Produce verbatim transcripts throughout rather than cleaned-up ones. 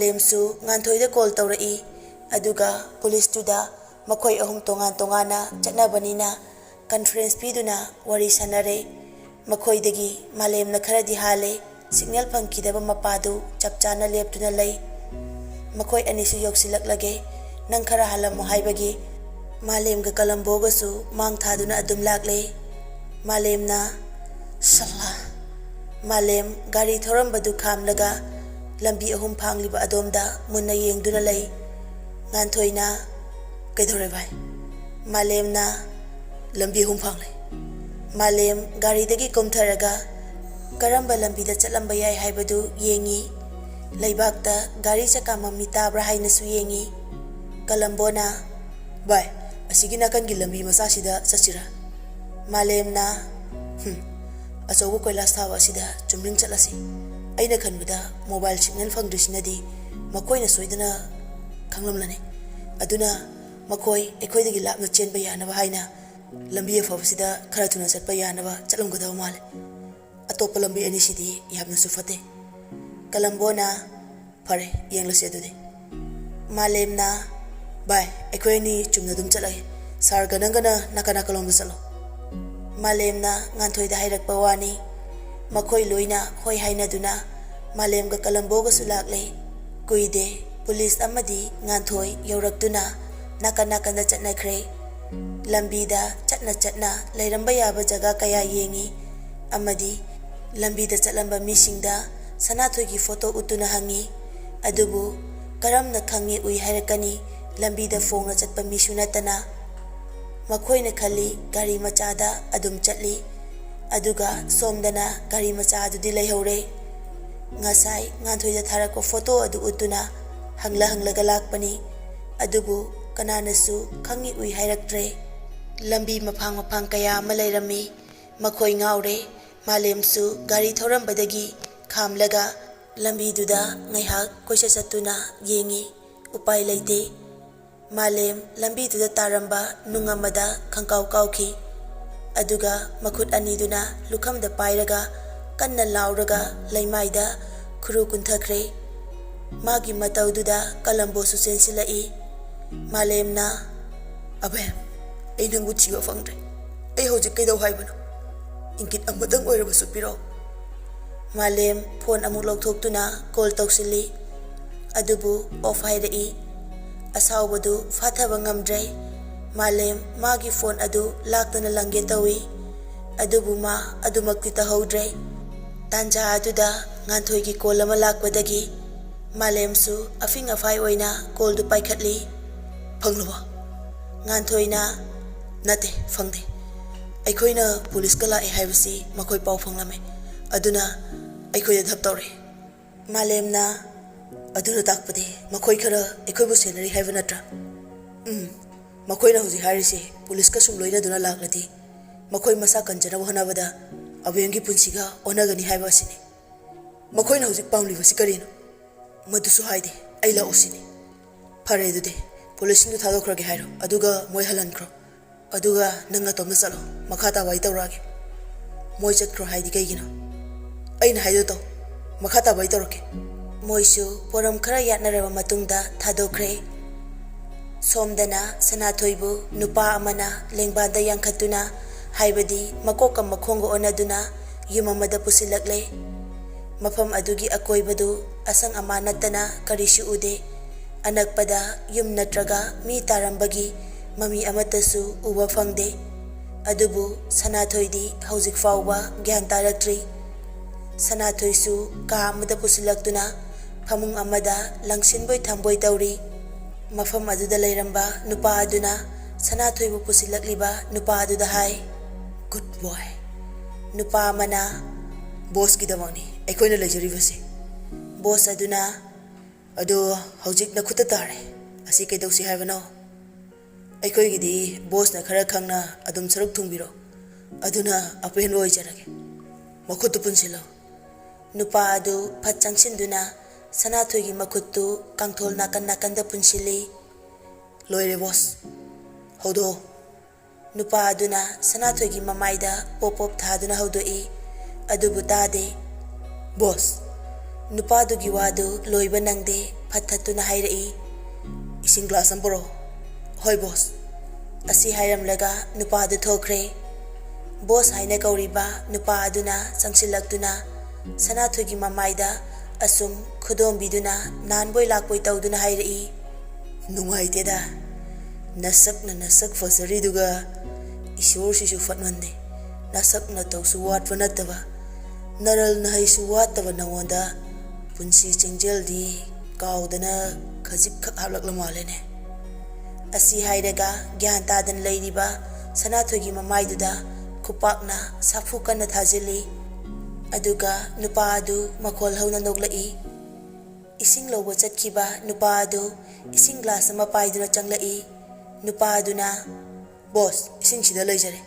ꯃꯥꯂꯦꯝꯁꯨ ꯉꯥꯟꯊꯣꯏꯗ call ꯇꯧꯔꯛꯏ꯫ ꯑꯗꯨꯒ ꯄꯨꯂꯤꯁꯇꯨꯗ ꯃꯈꯣꯏ ꯑꯍꯨꯝ ꯇꯣꯉꯥꯟ ꯇꯣꯉꯥꯟꯅ ꯆꯠꯅꯕꯅꯤꯅ ꯀꯟꯐꯔꯦꯟꯁ ꯄꯤꯗꯨꯅ ꯋꯥꯔꯤ ꯁꯥꯟꯅꯔꯦ꯫ ꯃꯈꯣꯏꯗꯒꯤ ꯃꯥꯂꯦꯝꯅ ꯈꯔꯗꯤ ꯍꯥꯜꯂꯦ꯫ ꯁꯤꯒꯅꯦꯜ ꯐꯪꯈꯤꯗꯕ ꯃꯄꯥꯗꯨ ꯆꯞ ꯆꯥꯅ ꯂꯦꯞꯇꯨꯅ ꯂꯩ꯫ ꯃꯈꯣꯏ ꯑꯅꯤꯁꯨ ꯌꯧꯁꯤꯜꯂꯛꯂꯒꯦ, ꯅꯪ ꯈꯔ ꯍꯥꯜꯂꯝꯃꯨ ꯍꯥꯏꯕꯒꯤ ꯃꯥꯂꯦꯝꯒ ꯀꯂꯝꯕꯣꯒꯁꯨ ꯃꯥꯡ ꯊꯥꯗꯨꯅ ꯑꯗꯨꯝ ꯂꯥꯛꯂꯦ꯫ ꯃꯥꯂꯦꯝꯅ, "ꯁꯜꯂꯥ!" ꯃꯥꯂꯦꯝ ꯒꯥꯔꯤ ꯊꯧꯔꯝꯕꯗꯨ ꯈꯥꯝꯂꯒ ꯂꯝꯕꯤ ꯑꯍꯨꯝ ꯐꯥꯡꯂꯤꯕ ꯑꯗꯣꯝꯗ ꯃꯨꯟꯅ ꯌꯦꯡꯗꯨꯅ ꯂꯩ꯫ ꯉꯥꯟꯊꯣꯏꯅ, "ꯀꯩꯗꯧꯔꯦ ꯚꯥꯏ?" ꯃꯥꯂꯦꯝꯅ, "ꯂꯝꯕꯤ ꯑꯍꯨꯝ ꯐꯥꯡꯂꯦ꯫" ꯃꯥꯂꯦꯝ ꯒꯥꯔꯤꯗꯒꯤ ꯀꯨꯝꯊꯔꯒ ꯀꯔꯝꯕ ꯂꯝꯕꯤꯗ ꯆꯠꯂꯝꯕ ꯌꯥꯏ ꯍꯥꯏꯕꯗꯨ ꯌꯦꯡꯉꯤ꯫ ꯂꯩꯕꯥꯛꯇ ꯒꯥꯔꯤ ꯆꯀꯥ ꯃꯃꯤ ꯇꯥꯕ꯭ꯔꯥ ꯍꯥꯏꯅꯁꯨ ꯌꯦꯡꯉꯤ꯫ ꯀꯂꯝꯕꯣꯅ, "ꯚꯥꯏ, ꯑꯁꯤꯒꯤ ꯅꯥꯀꯟꯒꯤ ꯂꯝꯕꯤ ꯃꯆꯥꯁꯤꯗ ꯆꯠꯁꯤꯔꯥ?" ꯃꯥꯂꯦꯝꯅ, "ꯍꯨꯝ, ꯑꯆꯧꯕ ꯀꯣꯏꯂꯥꯁ ꯊꯥꯕ ꯑꯁꯤꯗ ꯆꯨꯝꯗ꯭ꯔꯤꯡ ꯆꯠꯂꯁꯤ꯫ ꯑꯩꯅ ꯈꯟꯕꯗ ꯃꯣꯕꯥꯏꯜ ꯁꯤꯒꯅꯦꯜ ꯐꯪꯗ꯭ꯔꯤꯁꯤꯅꯗꯤ ꯃꯈꯣꯏꯅ ꯁꯣꯏꯗꯅ ꯈꯪꯂꯝꯂꯅꯤ꯫ ꯑꯗꯨꯅ ꯃꯈꯣꯏ ꯑꯩꯈꯣꯏꯗꯒꯤ ꯂꯥꯞꯅ ꯆꯦꯟꯕ ꯌꯥꯅꯕ ꯍꯥꯏꯅ ꯂꯝꯕꯤ ꯑꯐꯕꯁꯤꯗ ꯈꯔ ꯊꯨꯅ ꯆꯠꯄ ꯌꯥꯅꯕ ꯆꯠꯂꯝꯒꯗꯕ ꯃꯥꯜꯂꯦ꯫ ꯑꯇꯣꯞꯄ ꯂꯝꯕꯤ ꯑꯅꯤꯁꯤꯗꯤ ꯌꯥꯝꯅꯁꯨ ꯐꯠꯇꯦ꯫" ꯀꯂꯝꯕꯣꯅ, "ꯐꯔꯦ, ꯌꯦꯡꯂꯁꯤ ꯑꯗꯨꯗꯤ꯫" ꯃꯥꯂꯦꯝꯅ, "ꯚꯥꯏ, ꯑꯩꯈꯣꯏ ꯑꯅꯤ ꯆꯨꯝꯅ ꯑꯗꯨꯝ ꯆꯠꯂꯒꯦ꯫ ꯁꯥꯔꯒ ꯅꯪꯒꯅ ꯅꯥꯀꯟ ꯅꯥꯀꯜꯂꯣꯝꯗ ꯆꯠꯂꯣ꯫" ꯃꯥꯂꯦꯝꯅ ꯉꯥꯟꯊꯣꯏꯗ ꯍꯥꯏꯔꯛꯄ ꯋꯥꯅꯤ꯫ ꯃꯈꯣꯏ ꯂꯣꯏꯅ ꯍꯣꯏ ꯍꯥꯏꯅꯗꯨꯅ ꯃꯥꯂꯦꯝꯒ ꯀꯂꯝꯕꯣꯒꯁꯨ ꯂꯥꯛꯂꯦ꯫ ꯀꯨꯏꯗꯦ, ꯄꯨꯂꯤꯁ ꯑꯃꯗꯤ ꯉꯥꯟꯊꯣꯏ ꯌꯧꯔꯛꯇꯨꯅ ꯅꯥꯀꯟ ꯅꯥꯀꯟꯗ ꯆꯠꯅꯈ꯭ꯔꯦ꯫ ꯂꯝꯕꯤꯗ ꯆꯠꯅ ꯆꯠꯅ ꯂꯩꯔꯝꯕ ꯌꯥꯕ ꯖꯒꯥ ꯀꯌꯥ ꯌꯦꯡꯉꯤ ꯑꯃꯗꯤ ꯂꯝꯕꯤꯗ ꯆꯠꯂꯝꯕ ꯃꯤꯁꯤꯡꯗ ꯁꯅꯥꯊꯣꯏꯒꯤ ꯐꯣꯇꯣ ꯎꯠꯇꯨꯅ ꯍꯪꯉꯤ꯫ ꯑꯗꯨꯕꯨ ꯀꯔꯝꯅ ꯈꯪꯉꯤ ꯎꯏ ꯍꯥꯏꯔꯛꯀꯅꯤ? ꯂꯝꯕꯤꯗ ꯐꯣꯡꯅ ꯆꯠꯄ ꯃꯤꯁꯨ ꯅꯠꯇꯅ꯫ ꯃꯈꯣꯏꯅ ꯈꯜꯂꯤ ꯒꯥꯔꯤ ꯃꯆꯥꯗ ꯑꯗꯨꯝ ꯆꯠꯂꯤ꯫ ꯑꯗꯨꯒ ꯁꯣꯝꯗꯅ ꯒꯥꯔꯤ ꯃꯆꯥ ꯑꯗꯨꯗꯤ ꯂꯩꯍꯧꯔꯦ꯫ ꯉꯁꯥꯏ ꯉꯥꯟꯊꯣꯏꯗ ꯊꯥꯔꯛꯄ ꯐꯣꯇꯣ ꯑꯗꯨ ꯎꯠꯇꯨꯅ ꯍꯪꯂ ꯍꯪꯂꯒ ꯂꯥꯛꯄꯅꯤ꯫ ꯑꯗꯨꯕꯨ ꯀꯅꯥꯅꯁꯨ ꯈꯪꯏ ꯎꯏ ꯍꯥꯏꯔꯛꯇ꯭ꯔꯦ꯫ ꯂꯝꯕꯤ ꯃꯐꯥꯡ ꯃꯐꯥꯡ ꯀꯌꯥ ꯑꯃ ꯂꯩꯔꯝꯃꯤ꯫ ꯃꯈꯣꯏ ꯉꯥꯎꯔꯦ꯫ ꯃꯥꯂꯦꯝꯁꯨ ꯒꯥꯔꯤ ꯊꯧꯔꯝꯕꯗꯒꯤ ꯈꯥꯝꯂꯒ ꯂꯝꯕꯤꯗꯨꯗ ꯉꯥꯏꯍꯥꯛ ꯀꯣꯏꯆꯠ ꯆꯠꯇꯨꯅ ꯌꯦꯡꯏ꯫ ꯎꯄꯥꯏ ꯂꯩꯇꯦ꯫ ꯃꯥꯂꯦꯝ ꯂꯝꯕꯤꯗꯨꯗ ꯇꯥꯔꯝꯕ ꯅꯨꯡ ꯑꯃꯗ ꯈꯪꯀꯥꯎ ꯀꯥꯎꯈꯤ꯫ ꯑꯗꯨꯒ ꯃꯈꯨꯠ ꯑꯅꯤꯗꯨꯅ ꯂꯨꯈꯝꯗ ꯄꯥꯏꯔꯒ ꯀꯟꯅ ꯂꯥꯎꯔꯒ ꯂꯩꯃꯥꯏꯗ ꯈꯨꯔꯨ ꯀꯨꯟꯊꯈ꯭ꯔꯦ꯫ ꯃꯥꯒꯤ ꯃꯇꯧꯗꯨꯗ ꯀꯂꯝꯕꯣꯁꯨ ꯆꯦꯟꯁꯤꯜꯂꯛꯏ꯫ ꯃꯥꯂꯦꯝꯅ, "ꯑꯕꯦꯝ, ꯑꯩ ꯅꯪꯕꯨ ꯊꯤꯕ ꯐꯪꯗ꯭ꯔꯦ꯫ ꯑꯩ ꯍꯧꯖꯤꯛ ꯀꯩꯗꯧ ꯍꯥꯏꯕꯅꯣ? ꯏꯪꯒꯤꯠ ꯑꯃꯇꯪ ꯑꯣꯏꯔꯕꯁꯨ ꯄꯤꯔꯛꯎ꯫" ꯃꯥꯂꯦꯝ ꯐꯣꯟ ꯑꯃꯨꯛ ꯂꯧꯊꯣꯛꯇꯨꯅ ꯀꯣꯜ ꯇꯧꯁꯤꯜꯂꯤ꯫ ꯑꯗꯨꯕꯨ ꯑꯣꯐ ꯍꯥꯏꯔꯛꯏ꯫ ꯑꯁꯥꯎꯕꯗꯨ ꯐꯥꯊꯕ ꯉꯝꯗ꯭ꯔꯦ꯫ ꯃꯥꯂꯦꯝ ꯃꯥꯒꯤ ꯐꯣꯟ ꯑꯗꯨ ꯂꯥꯛꯇꯅ ꯂꯪꯒꯦ ꯇꯧꯏ꯫ ꯑꯗꯨꯕꯨ ꯃꯥ ꯑꯗꯨꯃꯛꯇꯤ ꯇꯧꯍꯧꯗ꯭ꯔꯦ꯫ ꯇꯥꯟꯖꯥ ꯑꯗꯨꯗ ꯉꯥꯟꯊꯣꯏꯒꯤ ꯀꯣꯜ ꯑꯃ ꯂꯥꯛꯄꯗꯒꯤ ꯃꯥꯂꯦꯝꯁꯨ ꯑꯐꯤꯡ ꯑꯐꯥꯏ ꯑꯣꯏꯅ ꯀꯣꯜꯗꯨ ꯄꯥꯏꯈꯠꯂꯤ꯫ "ꯐꯪꯂꯕꯣ?" ꯉꯥꯟꯊꯣꯏꯅ, "ꯅꯠꯇꯦ, ꯐꯪꯗꯦ꯫ ꯑꯩꯈꯣꯏꯅ ꯄꯨꯂꯤꯁꯀ ꯂꯥꯛꯑꯦ ꯍꯥꯏꯕꯁꯤ ꯃꯈꯣꯏ ꯄꯥꯎ ꯐꯪꯂꯝꯃꯦ꯫ ꯑꯗꯨꯅ ꯑꯩꯈꯣꯏꯗ ꯙꯞ ꯇꯧꯔꯦ꯫" ꯃꯥꯂꯦꯝꯅ, "ꯑꯗꯨꯅ ꯇꯥꯛꯄꯗꯤ ꯃꯈꯣꯏ ꯈꯔ ꯑꯩꯈꯣꯏꯕꯨ ꯁꯦꯟꯅꯔꯤ ꯍꯥꯏꯕ ꯅꯠꯇ꯭ꯔꯥ?" "ꯎꯝ, ꯃꯈꯣꯏꯅ ꯍꯧꯖꯤꯛ ꯍꯥꯏꯔꯤꯁꯤ ꯄꯨꯂꯤꯁꯀ ꯁꯨꯝ ꯂꯣꯏꯅꯗꯨꯅ ꯂꯥꯛꯂꯗꯤ ꯃꯈꯣꯏ ꯃꯁꯥ ꯀꯟꯖꯅꯕ ꯍꯣꯠꯅꯕꯗ ꯑꯕꯦꯝꯒꯤ ꯄꯨꯟꯁꯤꯒ ꯑꯣꯟꯅꯒꯅꯤ ꯍꯥꯏꯕ ꯑꯁꯤꯅꯤ꯫ ꯃꯈꯣꯏꯅ ꯍꯧꯖꯤꯛ ꯄꯥꯝꯂꯤꯕꯁꯤ ꯀꯔꯤꯅꯣ? ꯃꯗꯨꯁꯨ ꯍꯥꯏꯗꯦ, ꯑꯩ ꯂꯥꯛꯎ ꯁꯤꯅꯤ꯫ ꯐꯔꯦ, ꯑꯗꯨꯗꯤ ꯄꯨꯂꯤꯁꯁꯤꯡꯗꯨ ꯊꯥꯗꯣꯛꯈ꯭ꯔꯒꯦ ꯍꯥꯏꯔꯣ, ꯑꯗꯨꯒ ꯃꯣꯏ ꯍꯜꯍꯟꯈ꯭ꯔꯣ꯫ ꯑꯗꯨꯒ ꯅꯪ ꯅꯇꯣꯝꯇ ꯆꯠꯂꯣ, ꯃꯈꯥ ꯇꯥꯕ ꯑꯩ ꯇꯧꯔꯛꯑꯒꯦ꯫" "ꯃꯣꯏ ꯆꯠꯈ꯭ꯔꯣ ꯍꯥꯏꯗꯤ ꯀꯩꯒꯤꯅꯣ?" "ꯑꯩꯅ ꯍꯥꯏꯗꯣ ꯇꯧ, ꯃꯈꯥ ꯇꯥꯕ ꯑꯩ ꯇꯧꯔꯛꯀꯦ꯫" ꯃꯣꯏꯁꯨ ꯄꯣꯔꯝ ꯈꯔ ꯌꯥꯠꯅꯔꯕ ꯃꯇꯨꯡꯗ ꯊꯥꯗꯣꯛꯈ꯭ꯔꯦ꯫ ꯁꯣꯝꯗꯅ ꯁꯅꯥꯊꯣꯏꯕꯨ ꯅꯨꯄꯥ ꯑꯃꯅ ꯂꯦꯡꯕꯥꯟꯗ ꯌꯥꯡꯈꯠꯇꯨꯅ, ꯍꯥꯏꯕꯗꯤ ꯃꯀꯣꯛꯀ ꯃꯈꯣꯡꯒ ꯑꯣꯟꯅꯗꯨꯅ ꯌꯨꯝ ꯑꯃꯗ ꯄꯨꯁꯤꯜꯂꯛꯂꯦ꯫ ꯃꯐꯝ ꯑꯗꯨꯒꯤ ꯑꯀꯣꯏꯕꯗꯨ ꯑꯁꯪ ꯑꯃꯥꯟ ꯅꯠꯇꯅ ꯀꯔꯤꯁꯨ ꯎꯗꯦ꯫ ꯑꯅꯛꯄꯗ ꯌꯨꯝ ꯅꯠꯇ꯭ꯔꯒ ꯃꯤ ꯇꯥꯔꯝꯕꯒꯤ ꯃꯃꯤ ꯑꯃꯠꯇꯁꯨ ꯎꯕ ꯐꯪꯗꯦ꯫ ꯑꯗꯨꯕꯨ ꯁꯅꯥꯊꯣꯏꯗꯤ ꯍꯧꯖꯤꯛ ꯐꯥꯎꯕ ꯒ꯭ꯌꯥꯟ ꯇꯥꯔꯛꯇ꯭ꯔꯤ꯫ ꯁꯅꯥꯊꯣꯏꯁꯨ ꯀꯥ ꯑꯃꯗ ꯄꯨꯁꯤꯜꯂꯛꯇꯨꯅ ꯐꯃꯨꯡ ꯑꯃꯗ ꯂꯪꯁꯤꯟꯕꯣꯏ ꯊꯝꯕꯣꯏ ꯇꯧꯔꯤ꯫ ꯃꯐꯝ ꯑꯗꯨꯗ ꯂꯩꯔꯝꯕ ꯅꯨꯄꯥ ꯑꯗꯨꯅ ꯁꯅꯥꯊꯣꯏꯕꯨ ꯄꯨꯁꯤꯜꯂꯛꯂꯤꯕ ꯅꯨꯄꯥ ꯑꯗꯨꯗ ꯍꯥꯏ, "Good boy꯫ ꯅꯨꯄꯥ ꯑꯃꯅ, "ꯕꯣꯁꯀꯤꯗꯃꯛꯅꯤ ꯑꯩꯈꯣꯏꯅ ꯂꯩꯖꯔꯤꯕꯁꯤ꯫" ꯕꯣꯁ ꯑꯗꯨꯅ, "ꯑꯗꯨ ꯍꯧꯖꯤꯛ ꯅꯈꯨꯠꯇ ꯇꯥꯔꯦ꯫ ꯑꯁꯤ ꯀꯩꯗꯧꯁꯤ ꯍꯥꯏꯕꯅꯣ?" "ꯑꯩꯈꯣꯏꯒꯤꯗꯤ ꯕꯣꯁꯅ ꯈꯔ ꯈꯪꯅ ꯑꯗꯨꯝ ꯁꯔꯨꯛ ꯊꯨꯡꯕꯤꯔꯣ꯫ ꯑꯗꯨꯅ ꯑꯄꯦꯟꯕ ꯑꯣꯏꯖꯔꯒꯦ꯫ ꯃꯈꯨꯠꯇꯨ ꯄꯨꯟꯁꯤꯜꯂꯣ꯫" ꯅꯨꯄꯥ ꯑꯗꯨ ꯐꯠ ꯆꯪꯁꯤꯟꯗꯨꯅ ꯁꯅꯥꯊꯣꯏꯒꯤ ꯃꯈꯨꯠꯇꯨ ꯀꯥꯡꯊꯣꯜ ꯅꯥꯀꯟ ꯅꯥꯀꯟꯗ ꯄꯨꯟꯁꯤꯜꯂꯤ꯫ "ꯂꯣꯏꯔꯦ ꯕꯣꯁ꯫ ꯍꯧꯗꯣꯛꯑꯣ꯫" ꯅꯨꯄꯥ ꯑꯗꯨꯅ ꯁꯅꯥꯊꯣꯏꯒꯤ ꯃꯃꯥꯏꯗ ꯄꯣꯞ ꯄꯣꯞ ꯊꯥꯗꯨꯅ ꯍꯧꯗꯣꯛꯏ꯫ ꯑꯗꯨꯕꯨ ꯇꯥꯗꯦ꯫ "ꯕꯣꯁ, ꯅꯨꯄꯥꯗꯨꯒꯤ ꯋꯥꯗꯨ ꯂꯣꯏꯕ ꯅꯪꯗꯦ, ꯐꯠ ꯊꯠꯇꯨꯅ ꯍꯥꯏꯔꯛꯏ, "ꯏꯁꯤꯡ ꯒ꯭ꯂꯥꯁ ꯑꯃ ꯄꯨꯔꯛꯑꯣ꯫" "ꯍꯣꯏ ꯕꯣꯁ꯫" ꯑꯁꯤ ꯍꯥꯏꯔꯝꯂꯒ ꯅꯨꯄꯥꯗꯨ ꯊꯣꯛꯈ꯭ꯔꯦ꯫ ꯕꯣꯁ ꯍꯥꯏꯅ ꯀꯧꯔꯤꯕ ꯅꯨꯄꯥ ꯑꯗꯨꯅ ꯆꯪꯁꯤꯜꯂꯛꯇꯨꯅ ꯁꯅꯥꯊꯣꯏꯒꯤ ꯃꯃꯥꯏꯗ ꯑꯁꯨꯝ ꯈꯨꯗꯣꯝꯕꯤꯗꯨꯅ ꯅꯥꯟꯕꯣꯏ ꯂꯥꯛꯄꯣꯏ ꯇꯧꯗꯨꯅ ꯍꯥꯏꯔꯛꯏ, "ꯅꯨꯡꯉꯥꯏꯇꯦꯗ, ꯅꯁꯛꯅ ꯅꯁꯛ ꯐꯖꯔꯤꯗꯨꯒ꯫ ꯏꯁꯣꯔꯁꯤꯁꯨ ꯐꯠꯃꯟꯗꯦ, ꯅꯁꯛ ꯅꯇꯧꯁꯨ ꯋꯥꯠꯄ ꯅꯠꯇꯕ, ꯅꯔꯜ ꯅꯍꯩꯁꯨ ꯋꯥꯠꯇꯕ ꯅꯉꯣꯟꯗ ꯄꯨꯟꯁꯤ ꯆꯦꯡꯖꯦꯜꯗꯤ ꯀꯥꯎꯗꯅ ꯈꯖꯤꯛꯈꯛ ꯍꯥꯞꯂꯛꯂ ꯃꯥꯜꯂꯦꯅꯦ꯫" ꯑꯁꯤ ꯍꯥꯏꯔꯒ ꯒ꯭ꯌꯥꯟ ꯇꯥꯗꯅ ꯂꯩꯔꯤꯕ ꯁꯅꯥꯊꯣꯏꯒꯤ ꯃꯃꯥꯏꯗꯨꯗ ꯈꯨꯄꯥꯛꯅ ꯁꯥꯐꯨ ꯀꯟꯅ ꯊꯥꯖꯤꯜꯂꯤ꯫ ꯑꯗꯨꯒ ꯅꯨꯄꯥ ꯑꯗꯨ ꯃꯈꯣꯜ ꯍꯧꯅ ꯅꯣꯛꯂꯛꯏ꯫ ꯏꯁꯤꯡ ꯂꯧꯕ ꯆꯠꯈꯤꯕ ꯅꯨꯄꯥ ꯑꯗꯨ ꯏꯁꯤꯡ ꯒ꯭ꯂꯥꯁ ꯑꯃ ꯄꯥꯏꯗꯨꯅ ꯆꯪꯂꯛꯏ꯫ ꯅꯨꯄꯥ ꯑꯗꯨꯅ, "ꯕꯣꯁ, ꯏꯁꯤꯡꯁꯤꯗ ꯂꯩꯖꯔꯦ꯫"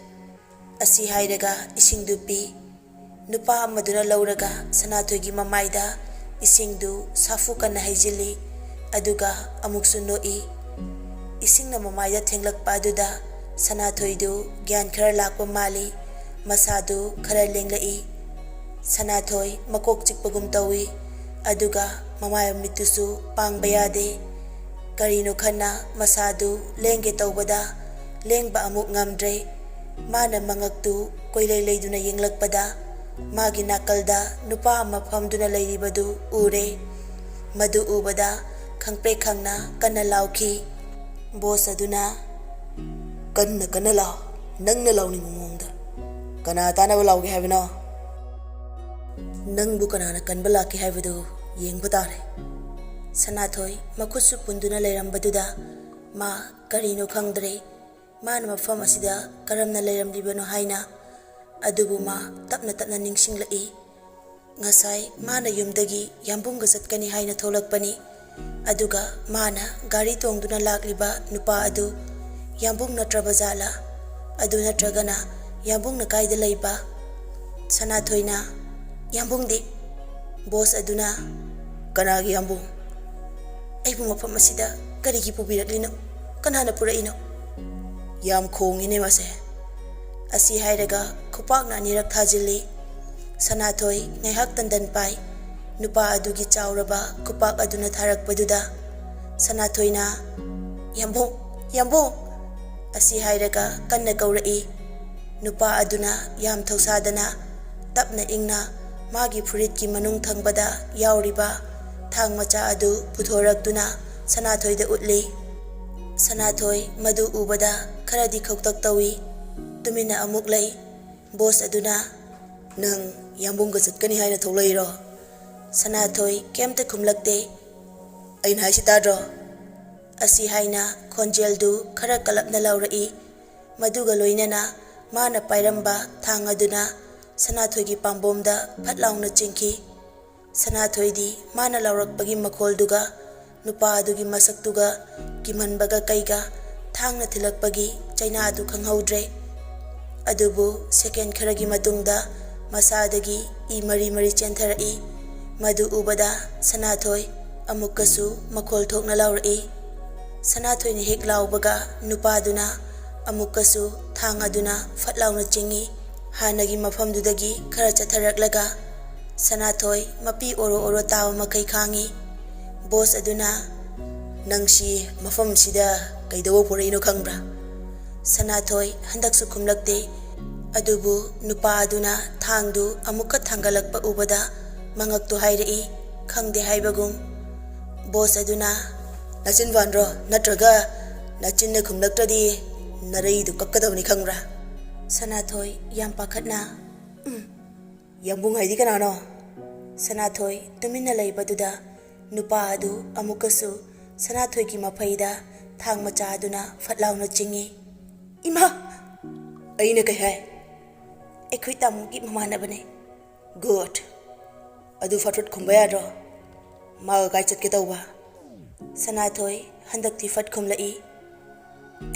ꯑꯁꯤ ꯍꯥꯏꯔꯒ ꯏꯁꯤꯡꯗꯨ ꯄꯤ꯫ ꯅꯨꯄꯥ ꯑꯃꯗꯨꯅ ꯂꯧꯔꯒ ꯁꯅꯥꯊꯣꯏꯒꯤ ꯃꯃꯥꯏꯗ ꯏꯁꯤꯡꯗꯨ ꯁꯥꯐꯨ ꯀꯟꯅ ꯍꯩꯖꯤꯜꯂꯤ, ꯑꯗꯨꯒ ꯑꯃꯨꯛꯁꯨ ꯅꯣꯛꯏ꯫ ꯏꯁꯤꯡꯅ ꯃꯃꯥꯏꯗ ꯊꯦꯡꯂꯛꯄ ꯑꯗꯨꯗ ꯁꯅꯥꯊꯣꯏꯗꯨ ꯒ꯭ꯌꯥꯟ ꯈꯔ ꯂꯥꯛꯄ ꯃꯥꯜꯂꯤ꯫ ꯃꯁꯥꯗꯨ ꯈꯔ ꯂꯦꯡꯂꯛꯏ꯫ ꯁꯅꯥꯊꯣꯏ ꯃꯀꯣꯛ ꯆꯤꯛꯄꯒꯨꯝ ꯇꯧꯏ, ꯑꯗꯨꯒ ꯃꯃꯥꯏ ꯃꯃꯤꯠꯇꯨꯁꯨ ꯄꯥꯡꯕ ꯌꯥꯗꯦ꯫ ꯀꯔꯤꯅꯣ ꯈꯟꯅ ꯃꯁꯥꯗꯨ ꯂꯦꯡꯒꯦ ꯇꯧꯕꯗ ꯂꯦꯡꯕ ꯑꯃꯨꯛ ꯉꯝꯗ꯭ꯔꯦ꯫ ꯃꯥꯅ ꯃꯉꯛꯇꯨ ꯀꯣꯏꯂꯩ ꯂꯩꯗꯨꯅ ꯌꯦꯡꯂꯛꯄꯗ ꯃꯥꯒꯤ ꯅꯥꯀꯜꯗ ꯅꯨꯄꯥ ꯑꯃ ꯐꯝꯗꯨꯅ ꯂꯩꯔꯤꯕꯗꯨ ꯎꯔꯦ꯫ ꯃꯗꯨ ꯎꯕꯗ ꯈꯪꯄ꯭ꯔꯦꯛ ꯈꯪꯅ ꯀꯟꯅ ꯂꯥꯎꯈꯤ꯫ ꯕꯣꯁ ꯑꯗꯨꯅ, "ꯀꯟꯅ ꯀꯟꯅ ꯂꯥꯎ, ꯅꯪꯅ ꯂꯥꯎꯅꯤꯡꯕ ꯃꯑꯣꯡꯗ꯫ ꯀꯅꯥ ꯇꯥꯅꯕ ꯂꯥꯎꯒꯦ ꯍꯥꯏꯕꯅꯣ? ꯅꯪꯕꯨ ꯀꯅꯥꯅ ꯀꯟꯕ ꯂꯥꯛꯀꯦ ꯍꯥꯏꯕꯗꯨ ꯌꯦꯡꯕ ꯇꯥꯔꯦ꯫" ꯁꯅꯥꯊꯣꯏ ꯃꯈꯨꯠꯁꯨ ꯄꯨꯟꯗꯨꯅ ꯂꯩꯔꯝꯕꯗꯨꯗ ꯃꯥ ꯀꯔꯤꯅꯣ ꯈꯪꯗ꯭ꯔꯦ꯫ ꯃꯥꯅ ꯃꯐꯝ ꯑꯁꯤꯗ ꯀꯔꯝꯅ ꯂꯩꯔꯝꯂꯤꯕꯅꯣ ꯍꯥꯏꯅ꯫ ꯑꯗꯨꯕꯨ ꯃꯥ ꯇꯞꯅ ꯇꯞꯅ ꯅꯤꯡꯁꯤꯡꯂꯛꯏ꯫ ꯉꯁꯥꯏ ꯃꯥꯅ ꯌꯨꯝꯗꯒꯤ ꯌꯥꯝꯕꯨꯡꯒ ꯆꯠꯀꯅꯤ ꯍꯥꯏꯅ ꯊꯣꯛꯂꯛꯄꯅꯤ꯫ ꯑꯗꯨꯒ ꯃꯥꯅ ꯒꯥꯔꯤ ꯇꯣꯡꯗꯨꯅ ꯂꯥꯛꯂꯤꯕ ꯅꯨꯄꯥ ꯑꯗꯨ ꯌꯥꯝꯕꯨꯡ ꯅꯠꯇ꯭ꯔꯕ ꯖꯥꯠꯂꯥ? ꯑꯗꯨ ꯅꯠꯇ꯭ꯔꯒꯅ ꯌꯥꯝꯕꯨꯡꯅ ꯀꯥꯏꯗ ꯂꯩꯕ? ꯁꯅꯥꯊꯣꯏꯅ, "ꯌꯥꯝꯕꯨꯡꯗꯤ?" ꯕꯣꯁ ꯑꯗꯨꯅ, "ꯀꯅꯥꯒꯤ ꯌꯥꯝꯕꯨꯡ? ꯑꯩꯕꯨ ꯃꯐꯝ ꯑꯁꯤꯗ ꯀꯔꯤꯒꯤ ꯄꯨꯕꯤꯔꯛꯂꯤꯅꯣ? ꯀꯅꯥꯅ ꯄꯨꯔꯛꯏꯅꯣ? ꯌꯥꯝ ꯈꯣꯡꯉꯤꯅꯦ ꯃꯥꯁꯦ꯫" ꯑꯁꯤ ꯍꯥꯏꯔꯒ ꯈꯨꯄꯥꯛꯅ ꯑꯅꯤꯔꯛ ꯊꯥꯖꯤꯜꯂꯤ꯫ ꯁꯅꯥꯊꯣꯏ ꯉꯥꯏꯍꯥꯛ ꯇꯟꯗꯟ ꯄꯥꯏ꯫ ꯅꯨꯄꯥ ꯑꯗꯨꯒꯤ ꯆꯥꯎꯔꯕ ꯈꯨꯄꯥꯛ ꯑꯗꯨꯅ ꯊꯥꯔꯛꯄꯗꯨꯗ ꯁꯅꯥꯊꯣꯏꯅ, "ꯌꯥꯝꯕꯨꯡ, ꯌꯥꯝꯕꯨꯡ!" ꯑꯁꯤ ꯍꯥꯏꯔꯒ ꯀꯟꯅ ꯀꯧꯔꯛꯏ꯫ ꯅꯨꯄꯥ ꯑꯗꯨꯅ ꯌꯥꯝ ꯊꯧꯁꯥꯗꯅ ꯇꯞꯅ ꯏꯪꯅ ꯃꯥꯒꯤ ꯐꯨꯔꯤꯠꯀꯤ ꯃꯅꯨꯡ ꯊꯪꯕꯗ ꯌꯥꯎꯔꯤꯕ ꯊꯥꯡ ꯃꯆꯥ ꯑꯗꯨ ꯄꯨꯊꯣꯔꯛꯇꯨꯅ ꯁꯅꯥꯊꯣꯏꯗ ꯎꯠꯂꯤ꯫ ꯁꯅꯥꯊꯣꯏ ꯃꯗꯨ ꯎꯕꯗ ꯈꯔꯗꯤ ꯈꯧꯇꯛ ꯇꯧꯏ꯫ ꯇꯨꯃꯤꯟꯅ ꯑꯃꯨꯛ ꯂꯩ꯫ ꯕꯣꯁ ꯑꯗꯨꯅ, "ꯅꯪ ꯌꯥꯝꯕꯨꯡꯒ ꯆꯠꯀꯅꯤ ꯍꯥꯏꯅ ꯊꯣꯛꯂꯛꯏꯔꯣ?" ꯁꯅꯥꯊꯣꯏ ꯀꯩꯝꯇ ꯈꯨꯝꯂꯛꯇꯦ꯫ "ꯑꯩꯅ ꯍꯥꯏꯁꯤ ꯇꯥꯗ꯭ꯔꯣ?" ꯑꯁꯤ ꯍꯥꯏꯅ ꯈꯣꯟꯖꯦꯜꯗꯨ ꯈꯔ ꯀꯜꯂꯞꯅ ꯂꯥꯎꯔꯛꯏ꯫ ꯃꯗꯨꯒ ꯂꯣꯏꯅꯅ ꯃꯥꯅ ꯄꯥꯏꯔꯝꯕ ꯊꯥꯡ ꯑꯗꯨꯅ ꯁꯅꯥꯊꯣꯏꯒꯤ ꯄꯥꯝꯕꯣꯝꯗ ꯐꯠ ꯂꯥꯎꯅ ꯆꯤꯡꯈꯤ꯫ ꯁꯅꯥꯊꯣꯏꯗꯤ ꯃꯥꯅ ꯂꯥꯎꯔꯛꯄꯒꯤ ꯃꯈꯣꯜꯗꯨꯒ ꯅꯨꯄꯥ ꯑꯗꯨꯒꯤ ꯃꯁꯛꯇꯨꯒ ꯀꯤꯃꯟꯕꯒ ꯀꯩꯒ ꯊꯥꯡꯅ ꯊꯤꯜꯂꯛꯄꯒꯤ ꯆꯩꯅꯥꯗꯨ ꯈꯪꯍꯧꯗ꯭ꯔꯦ꯫ ꯑꯗꯨꯕꯨ ꯁꯦꯀꯦꯟ ꯈꯔꯒꯤ ꯃꯇꯨꯡꯗ ꯃꯁꯥꯗꯒꯤ ꯏ ꯃꯔꯤ ꯃꯔꯤ ꯆꯦꯟꯊꯔꯛꯏ꯫ ꯃꯗꯨ ꯎꯕꯗ ꯁꯅꯥꯊꯣꯏ ꯑꯃꯨꯛꯀꯁꯨ ꯃꯈꯣꯜ ꯊꯣꯛꯅ ꯂꯥꯎꯔꯛꯏ꯫ ꯁꯅꯥꯊꯣꯏꯅ ꯍꯦꯛ ꯂꯥꯎꯕꯒ ꯅꯨꯄꯥꯗꯨꯅ ꯑꯃꯨꯛꯀꯁꯨ ꯊꯥꯡ ꯑꯗꯨꯅ ꯐꯠ ꯂꯥꯎꯅ ꯆꯤꯡꯏ꯫ ꯍꯥꯟꯅꯒꯤ ꯃꯐꯝꯗꯨꯗꯒꯤ ꯈꯔ ꯆꯠꯊꯔꯛꯂꯒ ꯁꯅꯥꯊꯣꯏ ꯃꯄꯤ ꯑꯣꯔꯣ ꯑꯣꯔꯣ ꯇꯥꯕ ꯃꯈꯩ ꯈꯥꯡꯏ꯫ ꯕꯣꯁ ꯑꯗꯨꯅ, "ꯅꯪꯁꯤ ꯃꯐꯝꯁꯤꯗ ꯀꯩꯗꯧꯕ ꯄꯨꯔꯛꯏꯅꯣ ꯈꯪꯕ꯭ꯔꯥ?" ꯁꯅꯥꯊꯣꯏ ꯍꯟꯗꯛꯁꯨ ꯈꯨꯝꯂꯛꯇꯦ꯫ ꯑꯗꯨꯕꯨ ꯅꯨꯄꯥ ꯑꯗꯨꯅ ꯊꯥꯡꯗꯨ ꯑꯃꯨꯛꯀ ꯊꯥꯡꯒꯠꯂꯛꯄ ꯎꯕꯗ ꯃꯉꯛꯇꯨ ꯍꯥꯏꯔꯛꯏ, ꯈꯪꯗꯦ ꯍꯥꯏꯕꯒꯨꯝ꯫ ꯕꯣꯁ ꯑꯗꯨꯅ, "ꯅꯆꯤꯟ ꯕꯥꯟꯗ꯭ꯔꯣ? ꯅꯠꯇ꯭ꯔꯒ ꯅꯆꯤꯟꯅ ꯈꯨꯝꯂꯛꯇ꯭ꯔꯗꯤ ꯅꯔꯩꯗꯨ ꯀꯛꯀꯗꯕꯅꯤ ꯈꯪꯕ꯭ꯔꯥ?" ꯁꯅꯥꯊꯣꯏ ꯌꯥꯝ ꯄꯥꯈꯠꯅ, "ꯎꯝ, ꯌꯥꯝꯕꯨꯡ ꯍꯥꯏꯗꯤ ꯀꯅꯥꯅꯣ?" ꯁꯅꯥꯊꯣꯏ ꯇꯨꯃꯤꯟꯅ ꯂꯩꯕꯗꯨꯗ ꯅꯨꯄꯥ ꯑꯗꯨ ꯑꯃꯨꯛꯀꯁꯨ ꯁꯅꯥꯊꯣꯏꯒꯤ ꯃꯐꯩꯗ ꯊꯥꯡ ꯃꯆꯥ ꯑꯗꯨꯅ ꯐꯠ ꯂꯥꯎꯅ ꯆꯤꯡꯏ꯫ "ꯏꯃꯥ!" "ꯑꯩꯅ ꯀꯩ ꯍꯥꯏ?" "ꯑꯩꯈꯣꯏ ꯇꯥꯃꯣꯒꯤ ꯃꯃꯥꯟꯅꯕꯅꯦ꯫" "ꯒꯨꯗ꯫ ꯑꯗꯨ ꯐꯠ ꯐꯠ ꯈꯨꯝꯕ ꯌꯥꯗ꯭ꯔꯣ? ꯃꯥꯒ ꯀꯥꯏ ꯆꯠꯀꯦ ꯇꯧꯕ?" ꯁꯅꯥꯊꯣꯏ ꯍꯟꯗꯛꯇꯤ ꯐꯠ ꯈꯨꯝꯂꯛꯏ꯫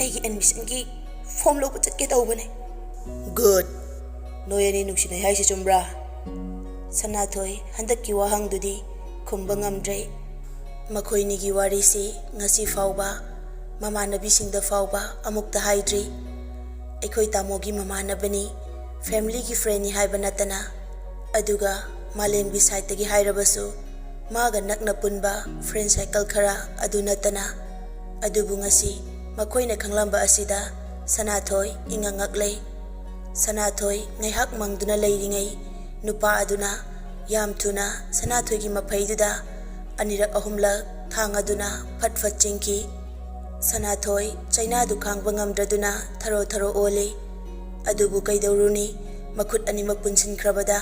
"ꯑꯩꯒꯤ ꯑꯦꯗꯃꯤꯁꯟꯒꯤ ꯐꯣꯝ ꯂꯧꯕ ꯆꯠꯀꯦ ꯇꯧꯕꯅꯦ꯫" "ꯒꯨꯗ꯫ ꯅꯣꯏ ꯑꯅꯤ ꯅꯨꯡꯁꯤꯅꯩ ꯍꯥꯏꯁꯤ ꯆꯨꯝꯕ꯭ꯔꯥ?" ꯁꯅꯥꯊꯣꯏ ꯍꯟꯗꯛꯀꯤ ꯋꯥꯍꯪꯗꯨꯗꯤ ꯈꯨꯝꯕ ꯉꯝꯗ꯭ꯔꯦ꯫ ꯃꯈꯣꯏꯅꯤꯒꯤ ꯋꯥꯔꯤꯁꯤ ꯉꯁꯤ ꯐꯥꯎꯕ ꯃꯃꯥꯟꯅꯕꯤꯁꯤꯡꯗ ꯐꯥꯎꯕ ꯑꯃꯨꯛꯇ ꯍꯥꯏꯗ꯭ꯔꯤ꯫ ꯑꯩꯈꯣꯏ ꯇꯥꯃꯣꯒꯤ ꯃꯃꯥꯟꯅꯕꯅꯤ, ꯐꯦꯃꯤꯂꯤꯒꯤ ꯐ꯭ꯔꯦꯟꯅꯤ ꯍꯥꯏꯕ ꯅꯠꯇꯅ, ꯑꯗꯨꯒ ꯃꯥꯂꯦꯝꯒꯤ ꯁꯥꯏꯠꯇꯒꯤ ꯍꯥꯏꯔꯕꯁꯨ ꯃꯥꯒ ꯅꯛꯅ ꯄꯨꯟꯕ ꯐ꯭ꯔꯦꯟ ꯁꯥꯏꯀꯜ ꯈꯔ ꯑꯗꯨ ꯅꯠꯇꯅ꯫ ꯑꯗꯨꯕꯨ ꯉꯁꯤ ꯃꯈꯣꯏꯅ ꯈꯪꯂꯝꯕ ꯑꯁꯤꯗ ꯁꯅꯥꯊꯣꯏ ꯏꯉꯛ ꯉꯛꯂꯦ꯫ ꯁꯅꯥꯊꯣꯏ ꯉꯥꯏꯍꯥꯛ ꯃꯪꯗꯨꯅ ꯂꯩꯔꯤꯉꯩ ꯅꯨꯄꯥ ꯑꯗꯨꯅ ꯌꯥꯝ ꯊꯨꯅ ꯁꯅꯥꯊꯣꯏꯒꯤ ꯃꯐꯩꯗꯨꯗ ꯑꯅꯤꯔꯛ ꯑꯍꯨꯝꯂꯛ ꯊꯥꯡ ꯑꯗꯨꯅ ꯐꯠ ꯐꯠ ꯆꯤꯡꯈꯤ꯫ ꯁꯅꯥꯊꯣꯏ ꯆꯩꯅꯥꯗꯨ ꯈꯥꯡꯕ ꯉꯝꯗ꯭ꯔꯗꯨꯅ ꯊꯔꯣ ꯊꯔꯣ ꯑꯣꯜꯂꯤ꯫ ꯑꯗꯨꯕꯨ ꯀꯩꯗꯧꯔꯨꯅꯤ, ꯃꯈꯨꯠ ꯑꯅꯤꯃꯛ ꯄꯨꯟꯁꯤꯟꯈ꯭ꯔꯕꯗ꯫